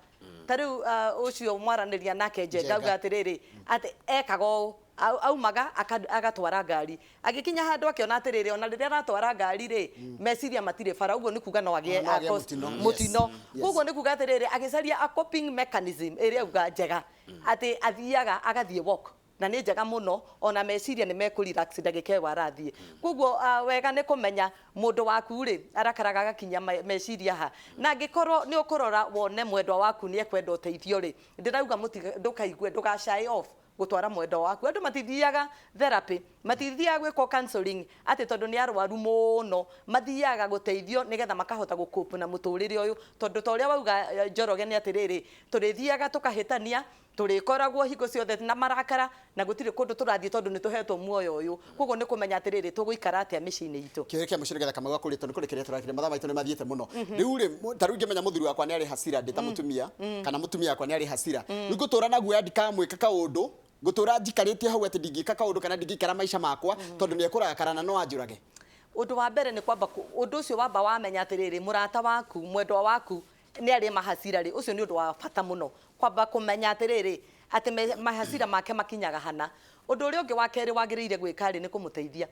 Ta rĩu ũcio mwaranĩria nake Njenga Njenga. auga atĩrĩrĩ, atĩ ekaga ũũ, aumaga agatwara ngari, agĩkinya handũ akĩona atĩrĩrĩ, ona rĩrĩa aratwara ngari rĩ, meciria matirĩ bara, ũguo nĩ kuga no agĩe No agĩe mũtino. Mũtino. Yes. Koguo nĩ kuga atĩrĩrĩ, agĩcaria a coping mechanism ĩrĩa auga njega atĩ athiaga agathiĩ walk, na nĩ njega mũno, ona meciria nĩ mekũ relax ndagĩka ĩyo arathiĩ. Koguo wega nĩ kũmenya mũndũ waku rĩ arakaraga agakinya meciria ha, na angĩkorwo nĩ ũkũrora wone mwendwa waku nĩ ekwenda ũteithio rĩ, ndĩrauga ndũkaigue, ndũga shy off gũtwara mwendwa waku. Andũ matithiaga therapy, matithiaga gwĩkwo counseling atĩ tondũ nĩ arwaru mũno, mathiaga gũteithio nĩgetha makahota gũcope na mũtũrĩre ũyũ, tondũ ta ũrĩa wauga Njoroge nĩ atĩrĩrĩ, tũrĩthiaga tũkahĩtania, tũrĩkoragwo hingo ciothe na marakara, na gũtirĩ kũndũ tũrathiĩ tondũ nĩ tũhetwo muoyo ũyũ. Koguo nĩ kũmenya atĩrĩrĩ, tũgũikara atĩa mĩciĩ-inĩ itũ. Kĩũria kĩa mũico nĩgetha Kamau akũrĩtwo nĩ kũrĩkĩrĩria tũrakĩrĩa, mathaa maitũ nĩ mathiĩte mũno. Rĩu rĩ, ta rĩu ingĩmenya mũthuri wakwa nĩ arĩ hasira ndĩ ta mũtumia, kana mũtumia wakwa nĩ arĩ hasira, rĩu ngũtũra na guoya ndikamwĩka kaũndũ, ngũtũra njikarĩtie hau atĩ ndingĩka kaũndũ kana ndingĩikara maica makwa tondũ nĩ ekũrakara na no anjũrage? Ũndũ wa mbere nĩ kwamba ũndũ ũcio wamba wamenya atĩrĩrĩ, mũrata waku, mwendwa waku nĩ arĩ mahasira rĩ, ũcio nĩ ũndũ wa bata mũno kwamba kũmenya atĩrĩrĩ, atĩ mahasira make makinyaga hana. Ũndũ ũrĩa ũngĩ wa kerĩ wagĩrĩire gwĩka rĩ, nĩ kũmũteithia.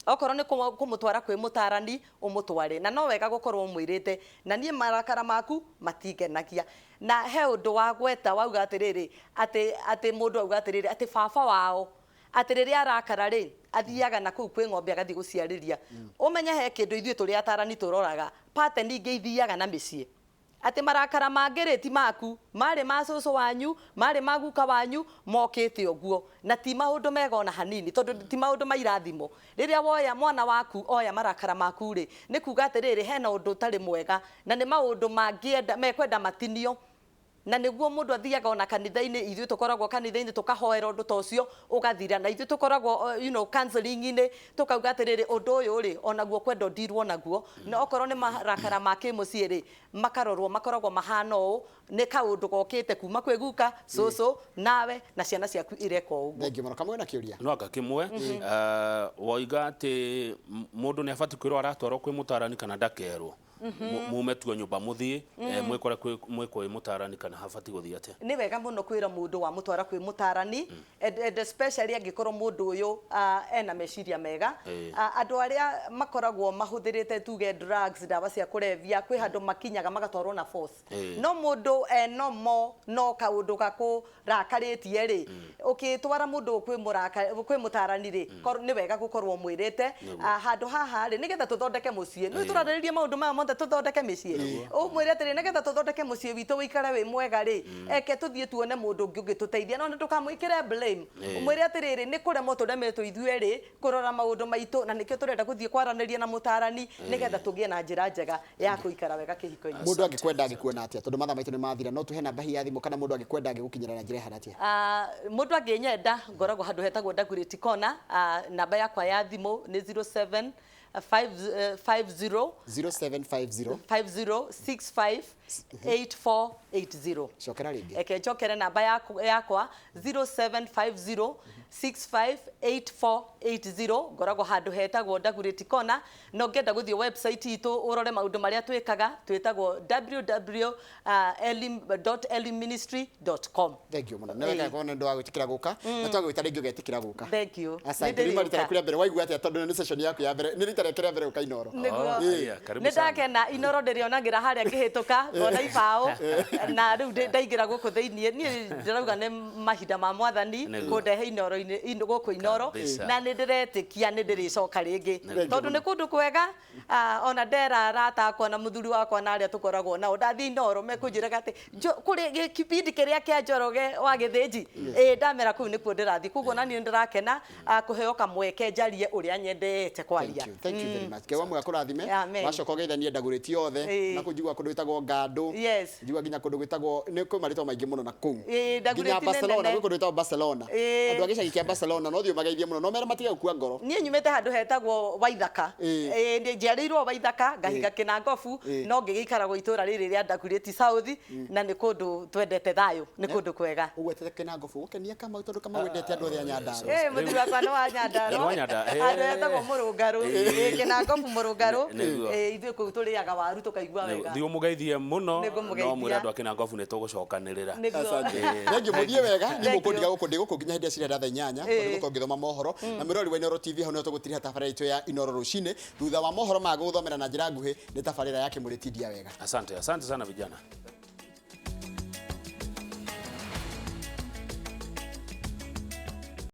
Okorwo nĩ kũmũtwara kwĩ mũtarani, ũmũtware, na no wega gũkorwo ũmwĩrĩte na niĩ marakara maku matingenagia. Na he ũndũ wa gweta wauga atĩrĩrĩ, atĩ mũndũ auga atĩrĩrĩ, atĩ baba wao atĩ rĩrĩa arakara rĩ, athiaga na kũu kwĩ ng'ombe agathiĩ gũciarĩria. Ũmenye he kĩndũ ithuĩ tũrĩ atarani tũroraga, pattern ingĩ ithiaga na mĩciĩ, atĩ marakara mangĩ rĩ, ti maku, marĩ ma cũcũ wanyu, marĩ ma guka wanyu, mokĩte ũguo, na ti maũndũ mega ona hanini, tondũ ti maũndũ ma irathimo. Rĩrĩa woya mwana waku oya marakara maku rĩ, nĩ kuga atĩrĩrĩ, hena ũndũ ũtarĩ mwega na nĩ maũndũ mangĩenda mekwenda matinio. Na nĩguo mũndũ athiaga ona kanitha-inĩ, ithuĩ tũkoragwo kanitha-inĩ tũkahoera ũndũ ta ũcio ũgathira, na ithuĩ tũkoragwo counseling-inĩ tũkauga atĩrĩrĩ, ũndũ ũyũ rĩ onaguo kwenda ũndirwo naguo, na okorwo nĩ marakara ma kĩmũciĩ rĩ makarorwo makoragwo mahana ũũ, nĩ kaũndũ gokĩte kuma kwĩ guka cũcũ nawe na ciana ciaku ireka ũguo. Thengiũ mũno. Kamwe na kĩũria no anga kĩmwe, woiga atĩ mũndũ nĩ abatiĩ kwĩrwo aratwarwo kwĩ mũtarani kana ndakerwo, mume tuo nyũmba mũthiĩ mwĩkore mwĩ mũtarani kana habatiĩ gũthiĩ atĩa? Nĩ wega mũno kwĩra mũndũ wa mũtwara kwĩ mũtarani, and especially angĩkorwo mũndũ ũyũ ena meciria mega. Andũ arĩa makoragwo mahũthĩrĩte tuge drugs, ndawa cia kũrebia, kwĩ handũ makinyaga magatwarwo na force. No mũndũ eno mo no kaũndũ gakũrakarĩtie rĩ, ũkĩtwara mũndũ kwĩ mũtarani rĩ, nĩ wega gũkorwo mwĩrĩte handũ haha rĩ, nĩgetha tũthondeke mũciĩ. Nĩ tũrarĩrĩria maũndũ maya mothe tũthondeke mĩciĩ. Ũmwĩre atĩrĩ, nĩgetha tũthondeke mũciĩ witũ ũikare wĩ mwega rĩ, eke tũthiĩ tuone mũndũ ũngĩ ũngĩtũteithia, no ndũkamwĩkĩre blame. Ũmwĩre atĩrĩrĩ, nĩ kũremwo tũremetwo ithuĩ rĩ kũrora maũndũ maitũ, na nĩkĩo tũrenda gũthiĩ kwaranĩria na mũtarani nĩgetha tũgĩe na njĩra njega ya kũikara wega kĩhiko-inĩ. Mũndũ angĩkwenda angĩkuona atĩa? Tondũ mathaa maitũ nĩ mathira, no tũhe namba ya thimũ, kana mũndũ angĩkwenda angĩgũkinyĩra na njĩra ĩhana atĩa? Mũndũ angĩnyenda ngoragwo handũ hetagwo Dagoretti Corner. Namba yakwa ya thimũ nĩ 07 50 0750 5065 8480. Cokera rĩngĩ. Eke njokere namba yakwa 0750 658480. Ngoragwo handũ hetagwo Dagoretti Corner. Na ũngĩenda gũthiĩ website itũ ũrore maũndũ marĩa twĩkaga, twĩtagwo www.elimministry.com. Thank you mũno. Nĩ wega kuona nĩ wa gwĩtĩkĩra gũka, na twagwĩta rĩngĩ ũgetĩkĩra gũka. Thank you. Asante. Nĩ rita rĩaku rĩa mbere, waigua atĩa tondũ nĩ session yaku ya mbere, nĩ rita rĩake rĩa mbere gũka Inooro? Nĩguo. Karibu Nĩ sana. ndakena. Inooro ndĩrĩonagĩra harĩa ngĩhĩtũka ngona ibaũ, na rĩu ndaingĩra gũkũ thĩiniĩ, niĩ ndĩrauga nĩ mahinda ma mwathani kũndehe Inooro-inĩ gũkũ Inooro, na nĩ ndĩretĩkia nĩ ndĩrĩcoka rĩngĩ tondũ nĩ kũndũ kwega. Ona ndera arata akwa na mũthuri wakwa na arĩa tũkoragwo nao ndathiĩ Inooro mekũnjĩraga atĩ kũrĩ kĩbindi kĩrĩa kĩa Njoroge wa Gĩthĩnji, ĩĩ ndamera kũu nĩkuo ndĩrathiĩ. Koguo na niĩ nĩndĩrakena kũheo kamweke njarie ũrĩa nyendete kwaria. Thank you very much. Ngai wa muoyo akũrathime. Wacoka ũgeithanie Dagoretti yothe, na kũu njiguaga kũndũ gwĩtagwo Ngandũ, njiguaga nginya kũndũ gwĩtagwo, nĩ kwĩ marĩtwa maingĩ mũno na kũu, nginya Barcelona, gwĩ kũndũ gwĩtagwo Barcelona. Andũ a gĩcagi kĩa Barcelona no thiĩ ũmageithie mũno, no mere matige gũkua ngoro. Niĩ nyumĩte handũ hetagwo Waithaka, njiarĩirwo Waithaka, ngahiga Kĩnangobu, no ngĩgĩikaragwo itũra rĩrĩ rĩa Dagoretti South, na nĩ kũndũ twendete thayũ, nĩ kũndũ kwega. Ũgwetete Kĩnangobu gũkenia Kamau, tondũ Kamau wendete andũ othe a Nyandarua. Mũthuri wakwa nĩ wa Nyandarua, handũ hetagwo Mũrũngarũ, Kĩnangobu Mũrũngarũ. Ithuĩ kũu tũrĩaga waru tũkaigua wega. Thiĩ ũmũgeithie mũno, no mwĩre andũ a Kĩnangobu nĩ tũgũcokanĩrĩra. Thengiũ, mũthiĩ wega. Niĩ mũkũndiga gũkũ, ndĩ gũkũ nginya hĩndĩ ya cirenda thaa 8, tondũ gũkorwo ngĩthoma mohoro na mwĩrori wa Inooro TV. Hau nĩho tũgũtiriha tabarĩra itũ ya Inooro rũcinĩ. Thutha wa mohoro ma gũgũthomera na njĩra nguhĩ nĩ tabarĩra ya Kĩmũrĩ Tindia Wega. Asante, asante sana vijana.